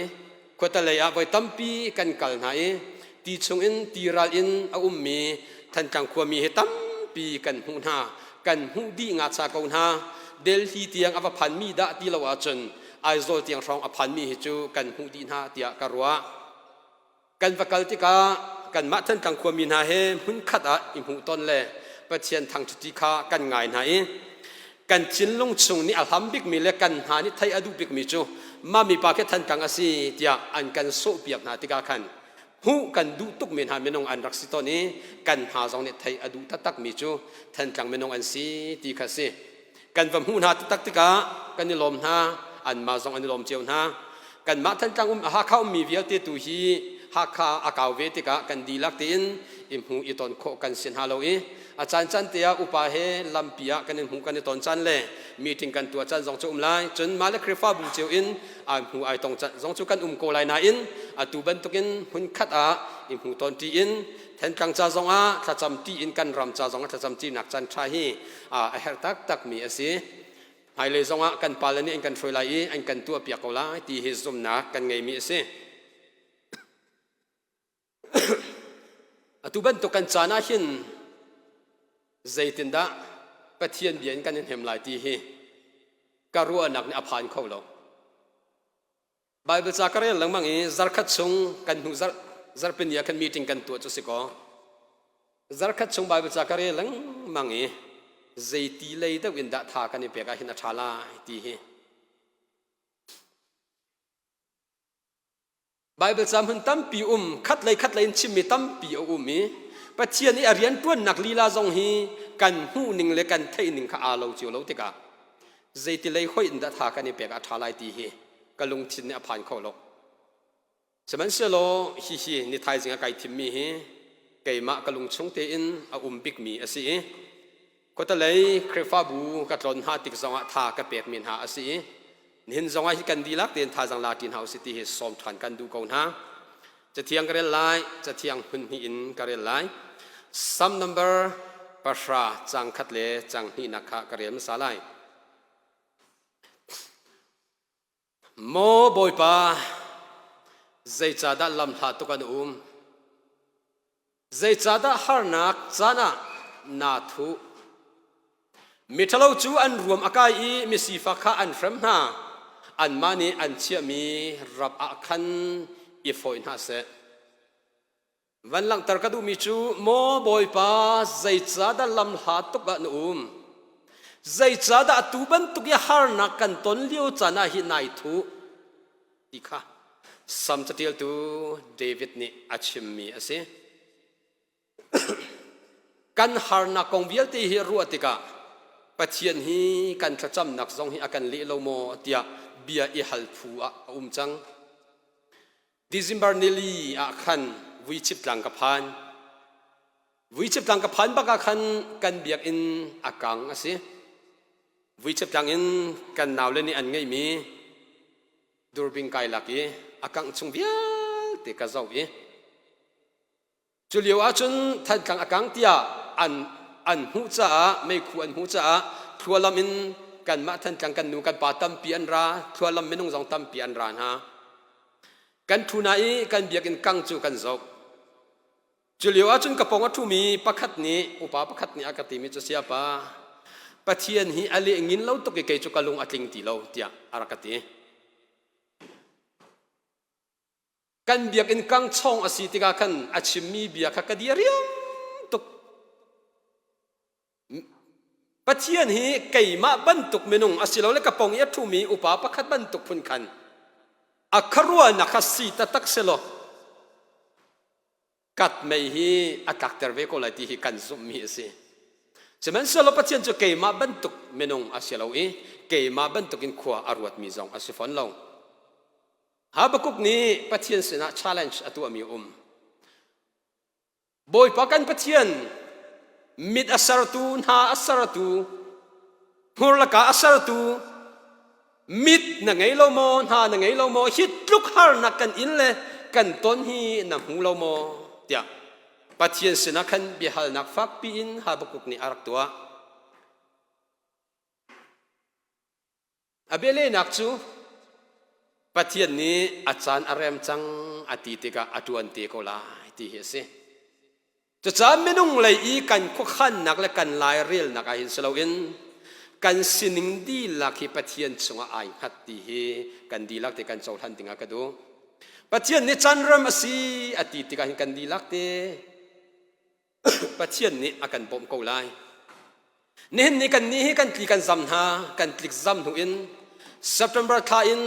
S13: khuatalei ah voi tampi kan kal hna i ti chungin tiral in a ummi Thantlang khuami hi tampi kan hmuh hna kan hmuh dih ngacha ko hna Delhi tiang a va phanmi dah ti lo ahcun Aizawl tiang hrawng a phanmi hi cu kan hmuh dih hna tiah ka ruah. Kan va kal tikah kanmah Thantlang khuami hna he hmunkhat ah i hmuhton le Pathian thangṭhati kha kan ngai hna i kan thinlung chung nih a hlam bikmi le kan hna nih theih a duh bikmi cu mah mipa khi Thantlang a si tiah an kan sawhpiak hna tikah khan hmuh kan duh tukmi hna minung an rak si tawn i kan hna zong nih theih a duh taktakmi cu Thantlang minung an si ti kha si. Kan va hmuh hna taktak tikah kan i lawm hna, anmah zong an i lawm cio hna. Kanmah Thantlang um Hakha ummi vialte tu hi Hakha a kau ve tikah kan dihlak tein i hmu i ton khawh kan si hna lo i a caan caan te ah upa he lampi ah kan in hmu kan i ton caan le meeting kan tuah caan zong cu um lai cun mah le Khrihfabu cio in ai hmu ai tong caan zong cu kan um ko lai nain atu bantukin hmunkhat ah i hmu ton ṭi in Thantlang ca zongah thlacam ṭi in kan ram ca zongah thlacam ṭinak caan ṭha hi a herh taktakmi a si. Hmailei zongah kan pale nih an kan hruai lai i an kan tuahpiak ko lai ti hi zumhnak kan ngeimi a si. Atu bantuk kan caan ah hin zeitindah Pathian bia in kan i hnem lai ti hi ka ruahnak nih a phan kho lo. Bible ca ka rel lengmang i zarkhat chung kan hnu zarh zarhpini ah khan meeting kan tuah cu si kaw zarkhat chung Bible ca ka rel lengmang i zeiti lei deuh in dah tha kan i pek ah hin a ṭha lai ti hi Bible ca hmun tampi um khat lei khat lei in chimmi tampi a um i Pathian i a rian ṭuannak lila zong hi kan hmuh ning le kan theih ning kha aa lo cio lo tikah zeiti lei hoih in dah tha kan i pek ah ṭha lai ti hi ka lungthin nih a phan kho lo. Sihmanhsehlaw hihi ni thaizing ah kai thimmi hi keimah ka lungchung tein a um bikmi a si i khuatalei Khrihfabu ka tlawn hna tik zongah tha ka pekmi hna a si i nihin zongah hi kan dihlak tein thazaang la ṭi hna usih ti hi sawm ṭhan kan duh ko hna. Cathiang ka rel lai, cathiang hmun hnih in ka rel lai. Psalm number. Pahra cang khat le cang hnihnak kha ka rel hmasa lai. Maw Bawipa, zeicahdah lam hla tuk an um? Zeicahdah harnak caan ah naa thuh? Miṭhalo cu an ruam a kai i misifak kha an hrem hna. Anmah nih an chiahmi rap ah khan i fawih hna seh. Van langhter ka duhmi cu maw Bawipa zeicahdah lamhla tuk ah na um? Zeicahdah atu bantuk i harnak kan ton lio caan ah hi nai thuh? Ti kha Sam caṭialtu David nih a chimmi a si. Kan harnak kong vialte hi ruah tikah Pathian hi kan thlacamnak zong hi a kan leh lo maw tiah bia i hal phu ah a um cang. December nili ah khan Vuichip tlang ka phan. Vuichip tlang ka phan bak ah khan kan biakinn a kang a si. Vuichip tlang in kan naule nih an ngeihmi durbing kai lak i a kangh chung vialte ka zoh i Cu lio ahcun Thantlang a kang tiah an an hmuh caah meikhu an hmuh caah thlualam in kanmah Thantlang kan nu kan pa tampi an ra thlualam minung zong tampi an ra hna. Kan ṭhu hna i kan biakinn kang cu kan zoh. Cu lio ahcun ka pawng a ṭhumi pakhat nih upa pakhat nih a ka timi cu siapa Pathian hi a leh ngin lo tuk i kei cu ka lung a tling ti lo tiah a rak ka ti. Kan biakinn kangchawng a si tikah khan a chimmi bia kha ka dia riam tuk. Pathian hi keimah bantuk minung asilole ka pong i a ṭhumi upa pakhat bantuk phun khan a khuaruahnak kha si taktak selaw kat mei hi a tlakter ve ko lai ti hi kan zumhmi a si. Sihmanhsehlaw Pathian cu keimah bantuk minung a si lo i keimah bantukin khua a ruatmi zong a si fawn lo. Habakkuk nih Pathian sinah challenge a tuahmi a um. Bawipa kan Pathian mit a sertu, hna a sertu, hmur laka a sertu, mit na ngei lo maw, hna na ngei lo maw, hi tluk harnak kan in le kan ton hi na hmu lo maw, tiah Pathian sinah khan biahalnak fakpi in Habakkuk nih a rak tuah. A bialehnak cu Pathian nih a caan a rem cang a ti tikah a ṭuan te ko lai ti hi a si. Cucaah minung lei i kan khuakhannak le kan lairelnak ah hin si loin kan sining dihlak hi Pathian chungah ai hngat ti hi kan dihlak te kan cohlan dingah ka duh. Pathian nih caan rem a si a ti tikah hin kan dihlak te Pathian nih a kan bawmh ko lai. Nihin ni kan nih hi kan tli kan zam hna, kan tlik zam hnu in September thla in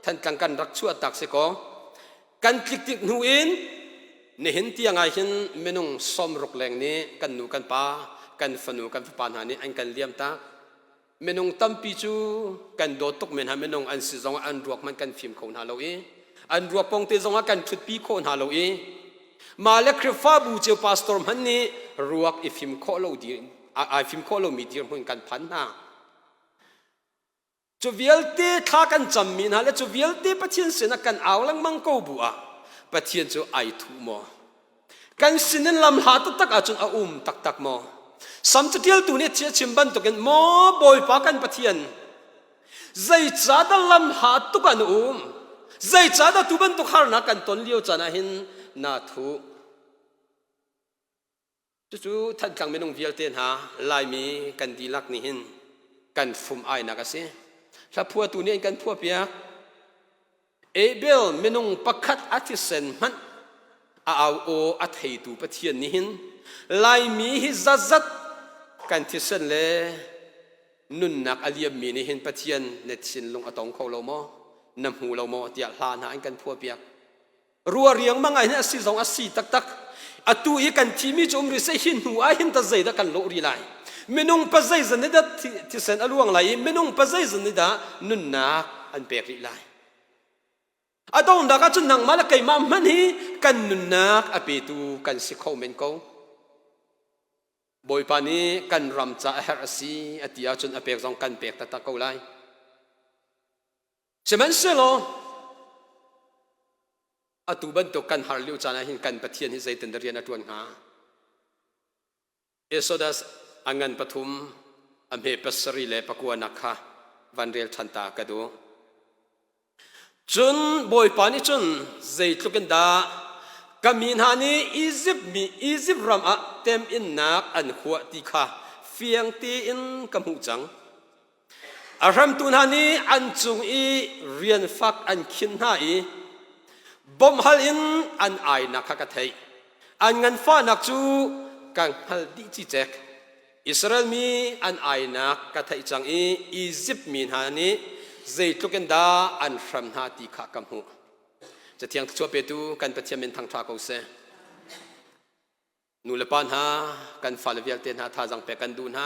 S13: Thantlang kan rak chuah tak si kaw kan tlik tik hnu in nihin tiang ah hin minung 60 leng nih kan nu kan pa kan fanu kan fapa hna nih an kan liam tak. Minung tampi cu kan dawt tuk men hna minung an si zongah an ruak hmanh kan fim kho hna lo i an ruak pong te zongah kan ṭhutpi khawh hna lo i mah le Khrihfabu cio pastor hmanh nih ruak i fim khawh lo dir ai fim khawh lomi dirhmun kan phan hna. Cu vialte thla kan cammi hna le cu vialte Pathian sinah kan au lengmang ko bu ah Pathian cu ai thuh maw? Kan sinin lam hla taktak ahcun a um taktak maw? Sam catialtu nih a chim bantukin maw Bawipa kan Pathian zeicahdah lam hla tuk ah na um? Zeicahdah tu bantuk harnak kan ton lio caan ah hin naa thuh? Cucu Thantlang minung vialte hna Laimi kan dihlak nih hin kan fum ainak a si. Hlaphuatu nih an kan phuahpiak. Abel minung pakhat a thisen hmanh a au aw a theitu Pathian nih hin Laimi hi zatzat kan thisen le nunnak a liammi nih hin Pathian na thinlung a tong kho lo maw? Na hmu lo maw? tiah hla hna an kan phuahpiak. Rua riangmang ah hin a si zong a si taktak. Atu i kan thimi cu um rih seh hi hnu ah hin ta zeidah kan lawh rih lai. Minung pa zeizat nih dah thisen a luang lai i minung pa zeizat nih dah nunnak an pek rih lai. A donghnak ah cun nangmah le keimah hmanh hi kan nunnak a petu kan si kho men ko. Bawipa nih kan ram ca a herh a si a ti ahcun a pek zong kan pek taktak ko lai. Sihmanhsehlaw atu bantuk kan har lio caan ah hin kan Pathian hi zeitin dah rian a ṭuan hnga? Exodus a ngan pathum a hme pasarih le pakuanak kha van rel ṭhan ta ka duh. Cun Bawipa nih cun zeitluk in dah ka mi hna nih Izipt mi Izipt ram ah teminnak an huah ti kha fiang tein ka hmuh cang. A hramtu hna nih an cung i rian fak an khin hna i bawmhhal in an ainak kha ka theih. An nganfahnak cu ka hngalh dih cicek. Israel mi an ainak ka theih cang i Izipt mi hna nih zeitluk in dah an hram hna ti kha ka hmuh. Cathiang thluachuah petu kan Pathian min thangṭha ko seh. Nu le pa hna, kan fale vialte hna thazaang pek kan duh hna.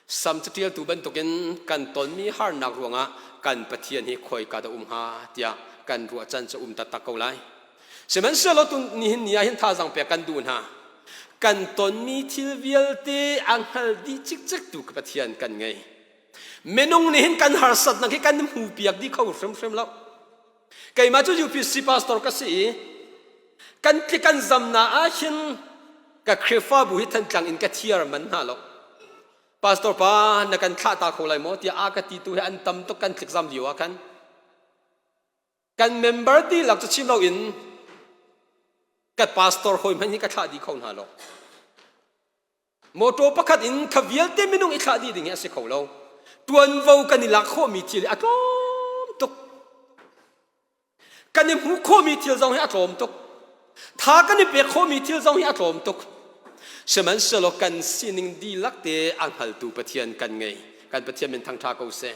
S13: Sam catialtu bantukin kan tonmi harnak ruangah kan Pathian hi khawika dah um hnga tiah kan ruah can cu um taktak ko lai. Sihmanhsehlaw tu nihin ni ah hin thazaang pek kan duh hna. Kan tonmi thil vialte a hngal dih cikcek tu Pathian kan ngei. Minung nih hin kan harsatnak hi kan hmu piak dih kho hrimhrim lo. Keimah cu UPC pastor ka si i kan tli kan zam na ah hin ka Khrihfabu hi Thantlang in ka thiar man hna lo. Pastor pa na kan thlah ta kho lai maw tiah a ka ti tu hi an tam tuk kan tlik zam lio ah khan. Kan member dihlak cu chim loin ka pastor hawi hmanh hi ka thlah dih kho hna lo. Motor pakhat in kha vialte minung i thlah dih ding hi a si kho lo. Tuanvo kan i lak khawhmi thil hi a tlawm tuk. Kan i hmuh khawhmi thil zong hi a tlawm tuk. Tha kan i pek khawhmi thil zong hi a tlawm tuk. Sihmanhsehlaw kan sining dihlak te a hngaltu Pathian kan ngei. Kan Pathian min thangṭha ko seh.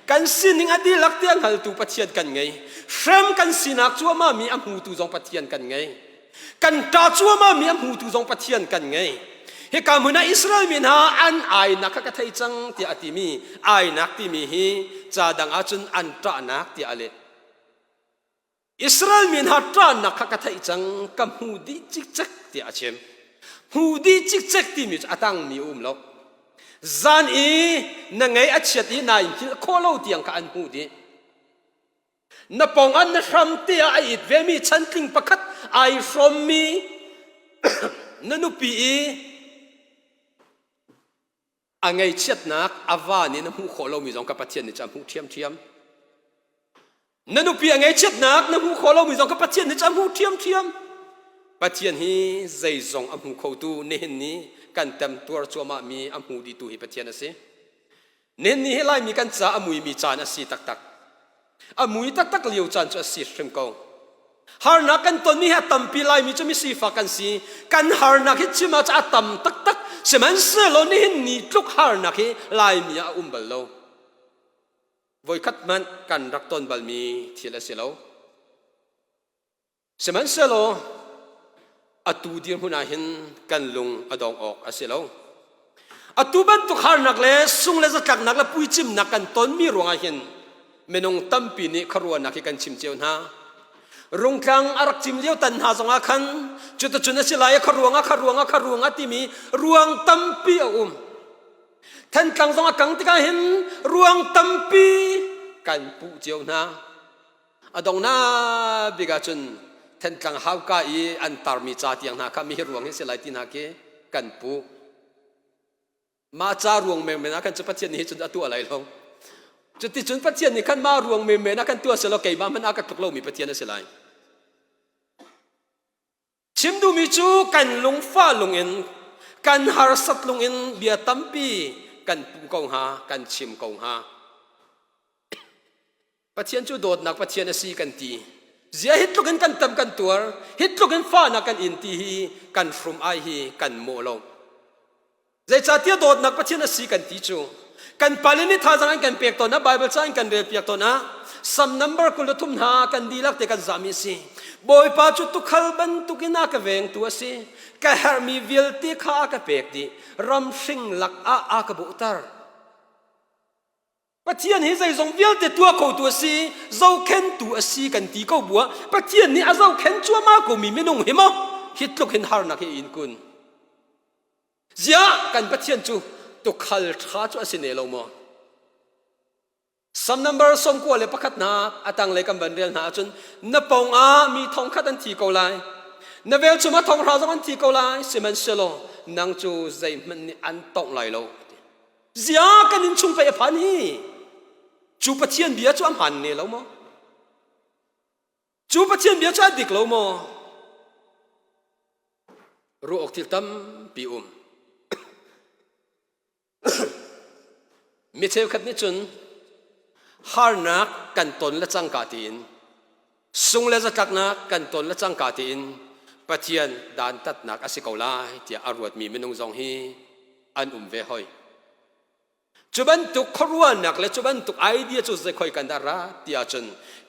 S13: Kan sining a dihlak te a hngaltu Pathian kan ngei. Hrem kan sinak cuahmah mi a hmutu zong Pathian kan ngei. Kan ṭa cuahmah mi a hmutu zong Pathian kan ngei. Hika hmun ah Israel mi hna an ainak kha ka thei cang tiah a timi ainak timi hi ca dang ahcun an ṭahnak tiah a leh. Israel mi hna ṭahnak kha ka theih cang ka hmu dih cikcek tiah a chim. Hmu dih cikcek timi cu a tangmi a um lo. Zan i na ngei a chiat i naa in hngilh khawh lo tiang kha an hmuh dih. Na pawng ah na hram te ah a it vemi chantling pakhat ai hrawmmi na nupi i a ngeichiatnak a va nih na hmuh khawh lomi zong ka Pathian nih cu a hmuh ṭhiamṭhiam. Na nupi a ngeichiatnak na hmuh khawh lomi zong ka Pathian nih cu a hmuh ṭhiamṭhiam. Pathian hi zeizong a hmu khotu nihin ni kan temtuar cuahmahmi a hmu dihtu hi Pathian a si. Nihin ni hi Laimi kan ca a muimi caan a si taktak. A mui taktak lio caan cu a si hrim ko. Harnak kan tonmi hi a tampi Laimi cu misifak kan si. Kan harnak hi chim ah a tam taktak. Sihmanhsehlaw nihin ni tluk harnak hi Laimi ah a um bal lo. Voikhat hmanh kan rak ton balmi thil a si lo. Sihmanhsehlaw atu dirhmun ah hin kan lung a dong awk a si lo. Atu bantuk harnak le sung le zatlaknak le puicimnak kan tonmi ruangah hin minung tampi nih khuaruahnak hi kan chim cio hna. Rungtlang a rak cim lio tan hna zongah khan cuticun a si lai kha ruangah kha ruangah kha ruangah timi ruang tampi a um. Thantlang zong a kang tikah hin ruang tampi kan puh cio hna. A donghnak bik ahcun Thentlang hauka i an tarmi ca tiang hna kha mi hi ruang hi si lai ti hna khi kan puh. Mah ca ruang menmen ah khan cu Pathian nih cun a tuah lai lo. Cuticun Pathian nih khan mah ruang menmen ah khan tuah selaw keimah hmanh a ka tluk lomi Pathian a si lai. Chim duhmi cu kan lungfah lungin kan harsat lungin bia tampi kan puh ko hnga, kan chim ko hnga. Pathian cu dawtnak Pathian a si kan ti. Zia hi tluk in kan tam kan tuar, hi tluk in fahnak kan in ti hi kan hrum ai hi kan mawh lo. Zeicahtiah dawtnak Pathian a si kan ti cu kan pale nih thazaang an kan pek tawn ah Bible ca an kan rel piak tawn ah Sam number 23 hna kan dihlak te kan zahmi a si. Bawipa cu tukhal bantukin a ka vengtu a si. Ka herhmi vialte kha a ka pek dih. Ramhring lak ah a ka bawhter. Pathian hi zeizong vialte tuah khotu a si, zohkhentu a si kan ti ko buah Pathian nih a zohkhen cuahmah komi minung hi maw hi tluk hin harnak hi in kun. Ziah kan Pathian cu tukhal ṭha cu a si ne lo maw? Sam number 91 hna a tanglei kan van rel hna ahcun na pawng ah mi thong khat an thi ko lai. Na velchum ah thong hra zong an thi ko lai. Sihmanhsehlaw nang cu zeihmanh nih an tongh lai lo. Zia kan in chung pei a phan hi. Cu Pathian bia cu a hmaan ne lo maw? Cu Pathian bia cu a dik lo maw? Ruah awk thil tampi um. Mi cheukhat nih cun harnak kan ton le cangka tiin sung le zatlaknak kan ton le cangka tiin Pathian dantatnak a si ko lai tiah a ruatmi minung zong hi an um ve hoi. Cu bantuk khuaruahnak le cu bantuk idea cu zei khoi kan dah ra ti ahcun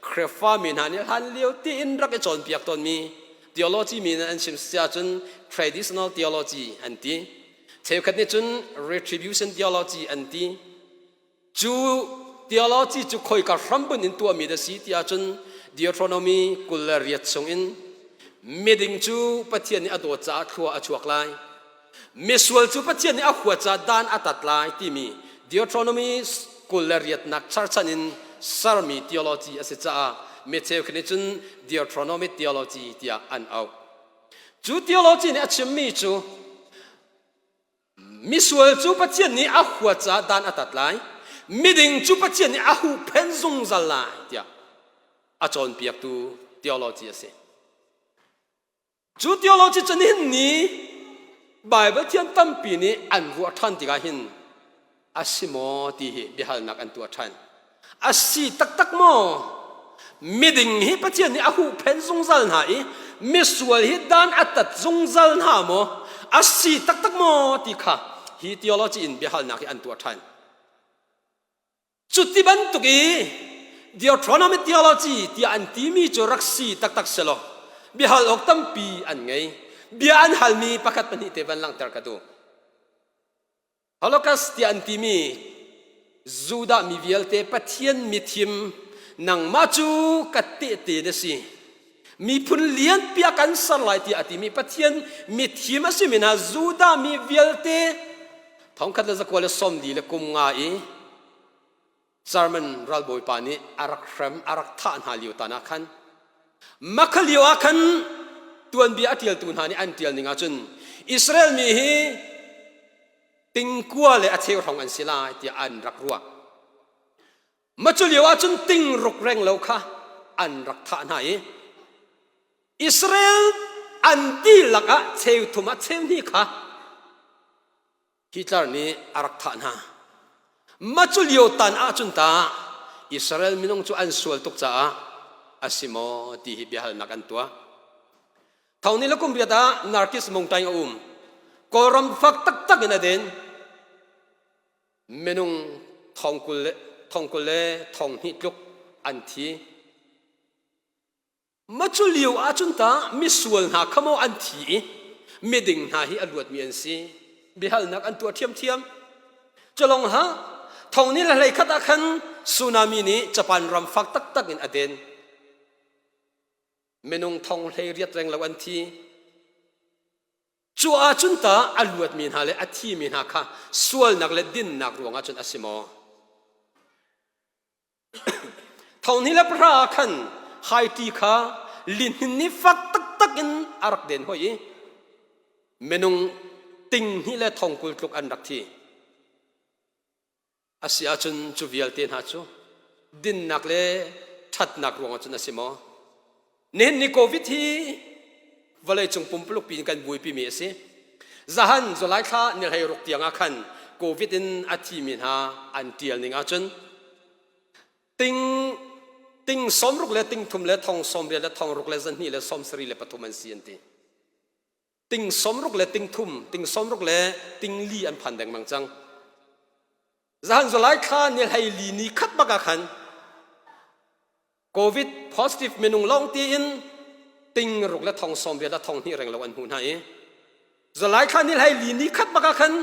S13: Khrihfa mi hna nih hlan lio tiin rak i cawnpiak tawnmi theology mi nih an chim si ahcun traditional theology an ti. Cheukhat nih cun retribution theology an ti. Cu theology cu khoika hrambun in tuahmi dah si ti ahcun Deuteronomy 28 chungin miding cu Pathian nih a dawt caah thlua a chuak lai. Misual cu Pathian nih a huat caah dan a tat lai timi Deuteronomy 28 nak charchan in sermi theology a si caah mi cheukhat nih cun Deuteronomy theology tiah an auh. Cu theology nih a chimmi cu misual cu Pathian nih a huat caah dan a tat lai, miding cu Pathian nih a huhphenh zungzal lai tiah a cawnpiaktu theology a si. Cu theology cu nihin ni Bible thiam tampi nih an ruah ṭhan tikah hin a si maw ti hi biahalnak an tuah ṭhan. A si taktak maw? Miding hi Pathian nih a huhphenh zungzal hna i misual hi dan a tat zungzal hna maw? A si taktak maw ti kha hi theology in biahalnak hi an tuah ṭhan. Cuti bantuk i Deuteronomy theology tiah an timi cu rak si taktak selaw biahal awk tampi an ngei. Bia an halmi pakhat pahnih te van langhter ka duh. Holocaust tiah an timi Judah mi vialte Pathian mithim nangmah cu ka tehte na si. Miphun lianpi ah kan ser lai tiah a timi Pathian mithim a simi hna Judah mi vialte 1944 i German ralbawipa nih a rak hrem a rak thah hna lio tan ah khan makha lio ah khan tuanbia a ṭialtu hna nih an ṭial ning ahcun Israel mi hi tingkua le a cheu hrawng an si lai tiah an rak ruah. Ma cu lio ahcun ting ruk reng lo kha an rak thah hna i Israel an dihlak ah cheu thum ah cheu hnih kha Hitler nih a rak thah hna. Mah cu lio tan ahcun ta Israel minung cu an sual tuk caah a si maw ti hi biahalnak an tuah. Thong ni le kum riat ah Narkis mongtaing a um. Kawlram fak taktak in a den. Minung thong kul le thong hnih tluk an thi. Macu lio ahcun ta misual hna kha maw an thi i miding hna hi a luatmi an si. Biahalnak an tuah ṭhiamṭhiam. Culong ha thong ni le hlei khat ah khan tsunami nih Japan ram fak taktak in a den. Minung thong hlei riat reng lo an thi. Cu ahcun ta a luatmi hna le a thimi hna kha sualnak le dinnak ruangah cun a si maw? Thong le pahra ah khan Haiti kha lihnin nih fak taktak in a rak den hoi i minung ting hnih le thong kul tluk an rak thi. A si ahcun cu vialte hna cu dinnak le ṭhatnak ruangah cun a si maw? Nihin ni COVID hi vawleicung pumpuluk piin kan buaipimi a si. Zahan July thla ni 16 tiang ah khan COVID in a thimi hna an ṭial ning ahcun ting ting sawmruk le ting thum le thong sawmriat le thong ruk le zahnih le sawmsarih le pathum an si an ti. Ting sawmruk le ting thum, ting sawmruk le ting li an phan dengmang cang. Zahan July thla ni 14 ni khat bak ah khan COVID positive minung lawng tiin ting ruk le thong sawm riat le thong hnih reng lo an hmuh hna i July thla ni hlei li ni khat bak ah khan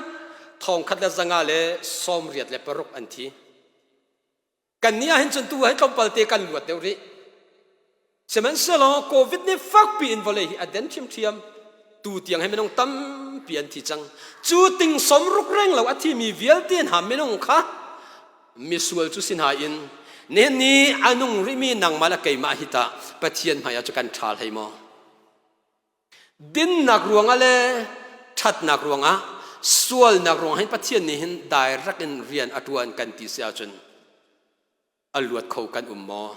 S13: thong khat le zanga le sawm riat le paruk an thi. Kan ni ah hin cun tu hi tlawmpal te kan luat deuh rih. Sihmanhsehlaw COVID nih fakpi in vawlei hi a den ṭhiamṭhiam. Tu tiang hi minung tampi an thi cang. Cu ting sawm ruk reng lo a thimi vialte hna minung kha misual cu si hna in nihin ni a nung rihmi nangmah le keimah hi tah Pathian hmaiah cu kan ṭha hlei maw? Dinnak ruangah le ṭhatnak ruangah sualnak ruangah hin Pathian nih hin direct in rian a ṭuan kan ti si ahcun a luat kho kan um maw?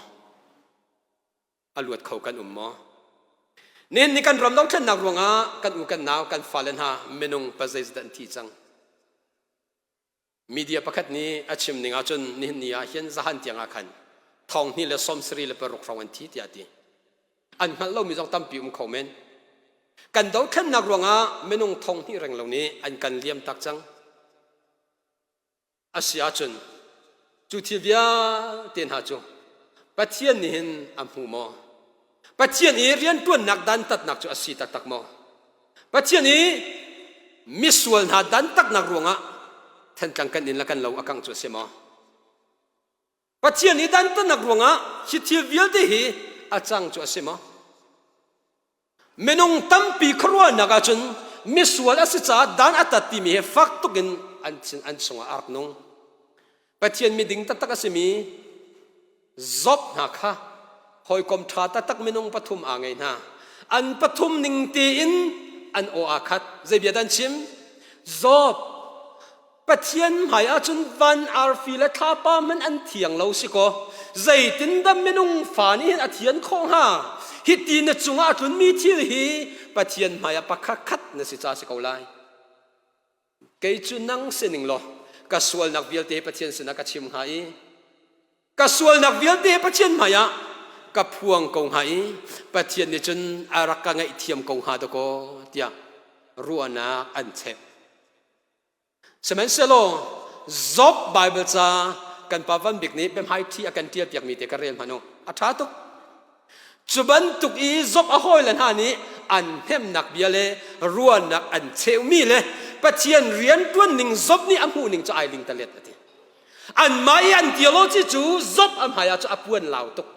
S13: A luat kho kan um maw? Nihin ni kan ram dothlennak ruangah kan u kan nau kan fale hna minung pazeizat an thi cang. Media pakhat nih a chim ning ahcun nihin ni ah hin zahan tiang ah khan thong hnih le sawm sarih le paruk hrawng an thi tiah a ti. An hngalh lomi zong tampi um kho men. Kan dothlennak ruangah minung thong hnih reng lo nih an kan liam tak cang. A si ahcun cu thil vialte hna cu Pathian nih hin a hmu maw? Pathian i rianṭuannak dantatnak cu a si taktak maw? Pathian i misual hna dantatnak ruangah Thantlang kan inn le kan lo a kangh cu a si maw? Pathian i dantatnak ruangah hi thil vialte hi a cang cu a si maw? Minung tampi khuaruahnak ahcun misual a si caah dan a tat timi hi fak tuk in an, an chungah a rak nung. Pathian miding taktak a simi Job hna kha hawikom ṭha taktak minung pathum aa ngei hna. An pathum ning tein an aw aa khat. Zei bia dah an chim? Job, Pathian hmai ahcun van arfi le thlapa hmanh an thiang lo si kaw zeitindah minung fa nih hin a thian khawh hnga? Hiti na cungah a tlunmi thil hi Pathian hmai ah pakhat khat na si ca si ko lai. Kei cu nang sining law ka sualnak vialte Pathian sinah ka chim hnga i ka sualnak vialte Pathian hmai ah ka phuang ko hnga i Pathian nih cun a rak ka ngaihthiam ko hnga dakaw tiah ruahnak an cheh. Sihmanhsehlaw Job Bible ca kan pa Van Bik nih biahmai ṭhi a kan ṭial piakmi te ka rel hmanh u. A ṭha tuk. Cu bantuk i Job a hawile hna nih an hnemhnak bia le ruahnak an cheuhmi le Pathian rianṭuan ning Job nih a hmuh ning cu ai lingtalet a ti. Anmah i an theology cu Job a hmai ah cu a puan lau tuk.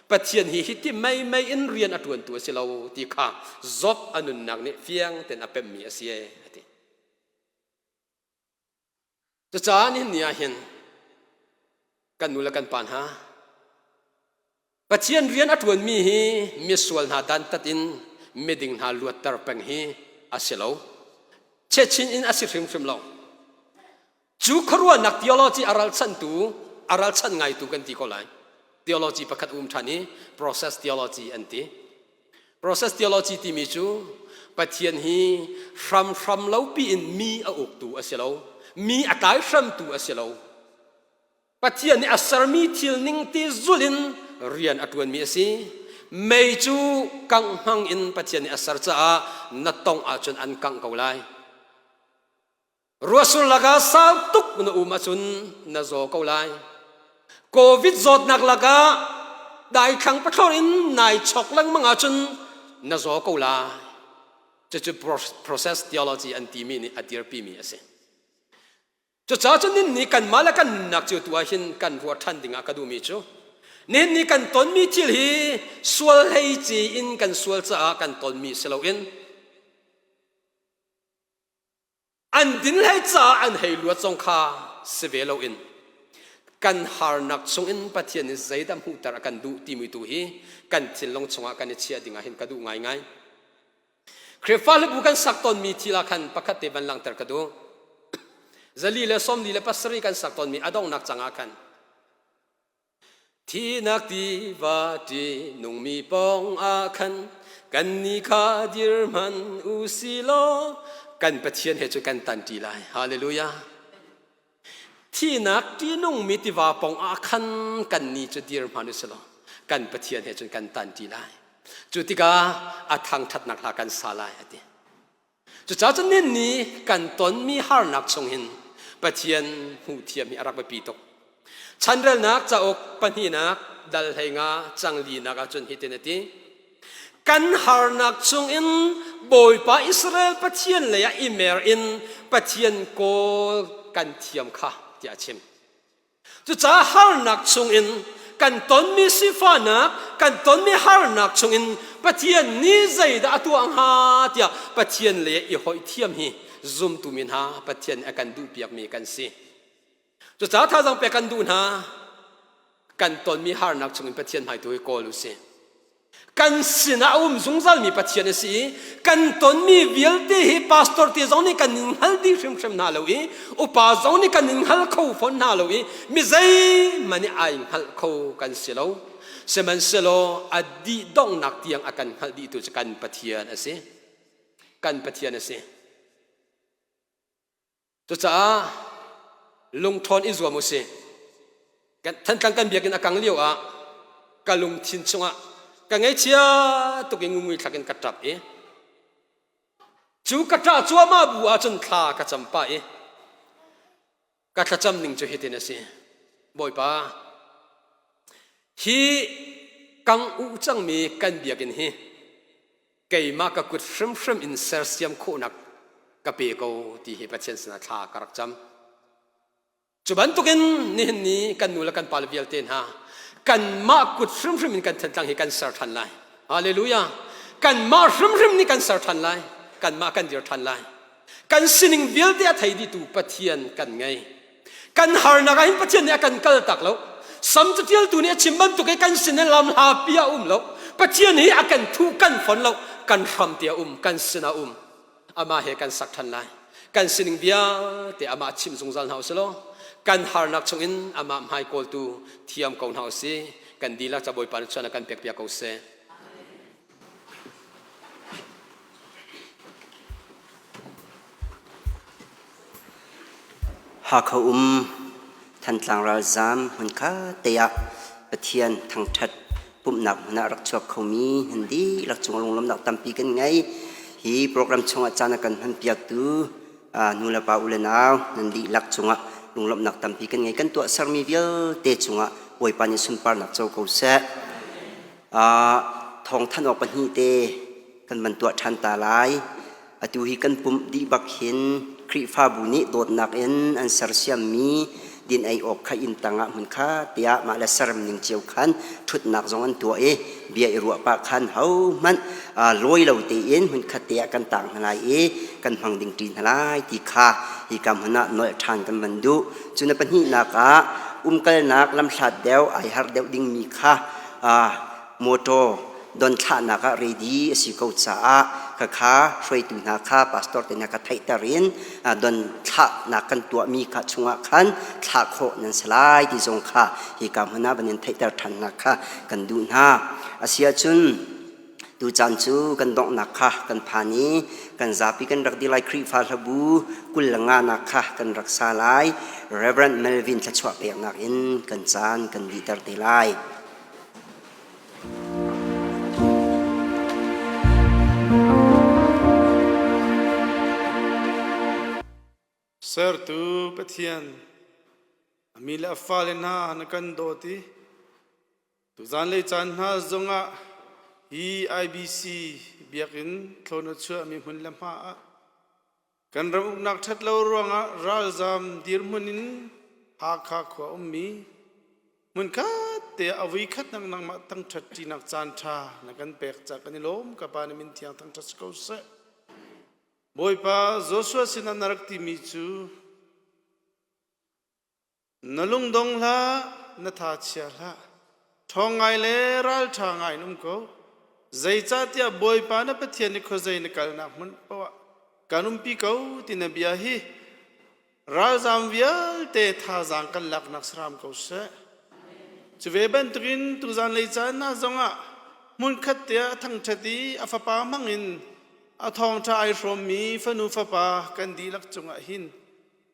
S13: Pathian hi hiti meimei in rian a ṭuantu a si lo ti kha Job a nunnak nih fiang tein a pemhmi a si a ti. Cucaah nihin ni ah hin kan nu le kan pa hna Pathian rian a ṭuanmi hi misual hna dantat in miding hna luatter peng hi a si lo. Chechin in a si hrimhrim lo. Cu khuaruahnak theology a ralchanhtu, a ralchanh ngaitu kan ti ko lai. Theology pakhat um ṭhan i process theology an ti. Process theology timi cu Pathian hi hramhram lo piin mi a uktu a si lo, mi a tlai hramtu a si lo. Pathian nih a sermi thil ning te zulh in rian a ṭuanmi a si. Mei cu kangh hmang in Pathian nih a ser caah na tongh ahcun an kangh ko lai. Ruahsur lakah sau tuk na um ahcun na zaw ko lai. Covid zawtnak lakah daithlang pathlor in nai chok lengmang ahcun na zaw ko lai. Cucu process theology an timi nih a dirpimi a si. Cucaah cun nin ni kanmah le kan nunnak cio tu ah hin kan ruah ṭhan dingah ka duhmi cu nihin ni kan tonmi thil hi sual hlei ci in kan sual caah kan tonmi si loin An din hlei caah an hei luat zong kha si ve loin kan harnak chungin Pathian nih zeidah hmuhter a kan duh timi tu hi kan thinlung chungah kan i chiah dingah hin ka duh ngaingai. Khrihfa hlubu kan sak tawnmi thil ah khan pakhat te van langhter ka duh. Zali le sawmli le pasarih kan sak tawnmi a donghnak cang ah khan Thihnak tiva ṭih nungmi pawng ah khan kannih kha dir hmanh u si law kan Pathian he cu kan tanṭi lai. Hallelujah. Thihnak ṭihnungmi tiva pawng ah khan kannih cu dir hmanh u si law kan Pathian he cun kan tanṭi lai. Cu tikah a thangṭhatnak hla kan sa lai a ti. Cucaah cun nin nih kan tonmi harnak chung hin Pathian hmuhthiam hi a rak biapi tuk. Chanrelnak cauk pahnihnak dal hleinga cang linak ahcun hitin a ti. Kan harnak chungin Bawipa Israel Pathian lei ah i mer in Pathian kawl kan thiam kha tiah a chim. Cucaah harnak chungin kan tonmi sifahnak, kan tonmi harnak chungin Pathian nih zeidah a tuah hnga tiah Pathian lei i hoih thiam hi zumtu mi hna Pathian a kan duhpiakmi kan si. Cucaah thazaang pek kan duh hna. Kan tonmi harnak chungin Pathian hmai tu hi kawl u sih. Kan sinah a um zungzalmi Pathian a si i kan tonmi vialte hi pastor te zong nih kan in hngal dih hrimhrim hna lo i upa zong nih kan in hngal kho fawn hna lo i mi zeihmanh nih ai hngalh kho kan si lo. Sihmanhsehlaw a dih donghnak tiang a kan hngalh dihtu cu kan Pathian a si. Kan Pathian a si. Cucaah lungṭhawn i zuam u sih. Thantlang kan biakinn a kang lio ah ka lungthin chungah ka ngaihchia tuk i ngungui thlak in ka ṭap i cu ka ṭah cuahmah bu ahcun thla ka cam pah i ka thlacam ning cu hitin a si. Bawipa, hi kang u cangmi kan biakinn hi keimah ka kut hrimhrim in sersiam khawhnak ka pe ko ti hi Pathian sinah thla ka rak cam. Cu bantukin nihin ni kan nu le kan pa le vialte hna kanmah kut hrimhrim in kan Thantlang hi kan ser ṭhan lai. Hallelujah. Kanmah hrimhrim nih kan ser ṭhan lai. Kanmah kan dir ṭhan lai. Kan sining vialte a thei dihtu Pathian kan ngei. Kan harnak ah hin Pathian nih a kan kal tak lo. Sam catialtu nih a chim bantuk i kan sin in lam hlapi a um lo. Pathian hi a kan thuh kan fon lo. Kan hram te a um, kan sin a um. Amah he kan sak ṭhan lai. Kan sining vialte amah chim zungzal hna usih law kan harnak chungin amah hmai kawltu thiam ko hna usih. Kan dihlak ca Bawipa nih chuan a kan pekpiak ko seh.
S4: Hakha um Thantlang ralzaam hmunkhat te ah Pathian thangṭhat pumhnak hmun ah rak chuak khomi nan dihlak cung lunglawmhnak tampi kan ngei. Hi program chungah caan a kan hmanpiaktu nu le pa u le nau nan dihlak cungah lunglawmhnak tampi kan ngei. Kan tuahsermi vialte cungah Bawipa nih sunparnak co ko seh. Thawngthanh awk pahnihte kan van tuah ṭhan ta lai. Atu hi kan pumh dih bak hin Khrihfabu nih dawtnak in an sersiammi din ei awk kha inn tangah hmun kha tiah mah le serem ning cio khan ṭhutnak zong an tuah i bia i ruah pah khan hohmanh lawi lo tein hmunkhat te ah kan tang hna lai i kan hmang ding ṭi hna lai ti kha hika hmun ah nolh ṭhan kan van duh. Cu na pahnihnak ah umkalnak lamhlat deuh ai harh deuh dingmi kha motor donthlahnak ah ready a si ko caah khakha hruaitu hna kha pastor te hna kha theihter in donthlahnak kan tuahmi kha chungah khan thlah khawh nan si lai ti zong kha hika hmun ah van in theihter ṭhannak kha kan duh hna. Asiahcun tucaan cu kan donghnak kha kan phan i kan zapi kan rak dir lai Khrihfa hlabu 25 nak kha kan rak sa lai. Reverend Melvin thluachuah peknak in kan caan kan dihter te lai.
S14: Sertu Pathian, a mi le a fale hna na kan dawt i tuzan lei caan hna zongah hi IBC biakinn thlawn a chuahmi hmun le hma ah Kan ram uknak ṭhat lo ruangah ralzaam dirhmun in Hakha khua ummi hmunkhat te ah a voikhat nak nangmah thangṭhat ṭinak caan ṭha na kan pek ca kan i lawm ka Pa na min thiang thangṭhat si ko seh. Bawipa Joshua sinah na rak timi cu Na lungdong hlah, na tha chia hlah. Ṭhawng ngai le ralṭha ngai in um ko. Zeicahtiah Bawipa na Pathian nih khuazei na kalnak hmun paoh ah kan umpi ko ti na bia hi ralzaam vialte thazaang kan laknak saram ko seh. Cu ve bantukin tuzan lei caan hna zongah hmunkhat te ah a thangṭhat i a fapa hmangin a thawngṭha ai hrawmmi fanu fapa kan dihlak cungah hin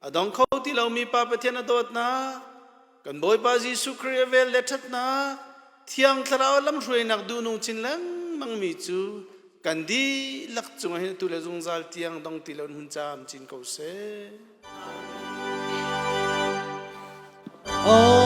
S14: A dong kho ti lomi Pa Pathian a dawtnak, kan Bawipa Jesuh Khrih a vel le ṭhatnak, Thiang Thlarau lamhruainak duhnung chin lengmangmi cu kan dihlak cungah hin atu le zungzal tiang dong ti loin hun caam chin ko seh.
S12: Oh.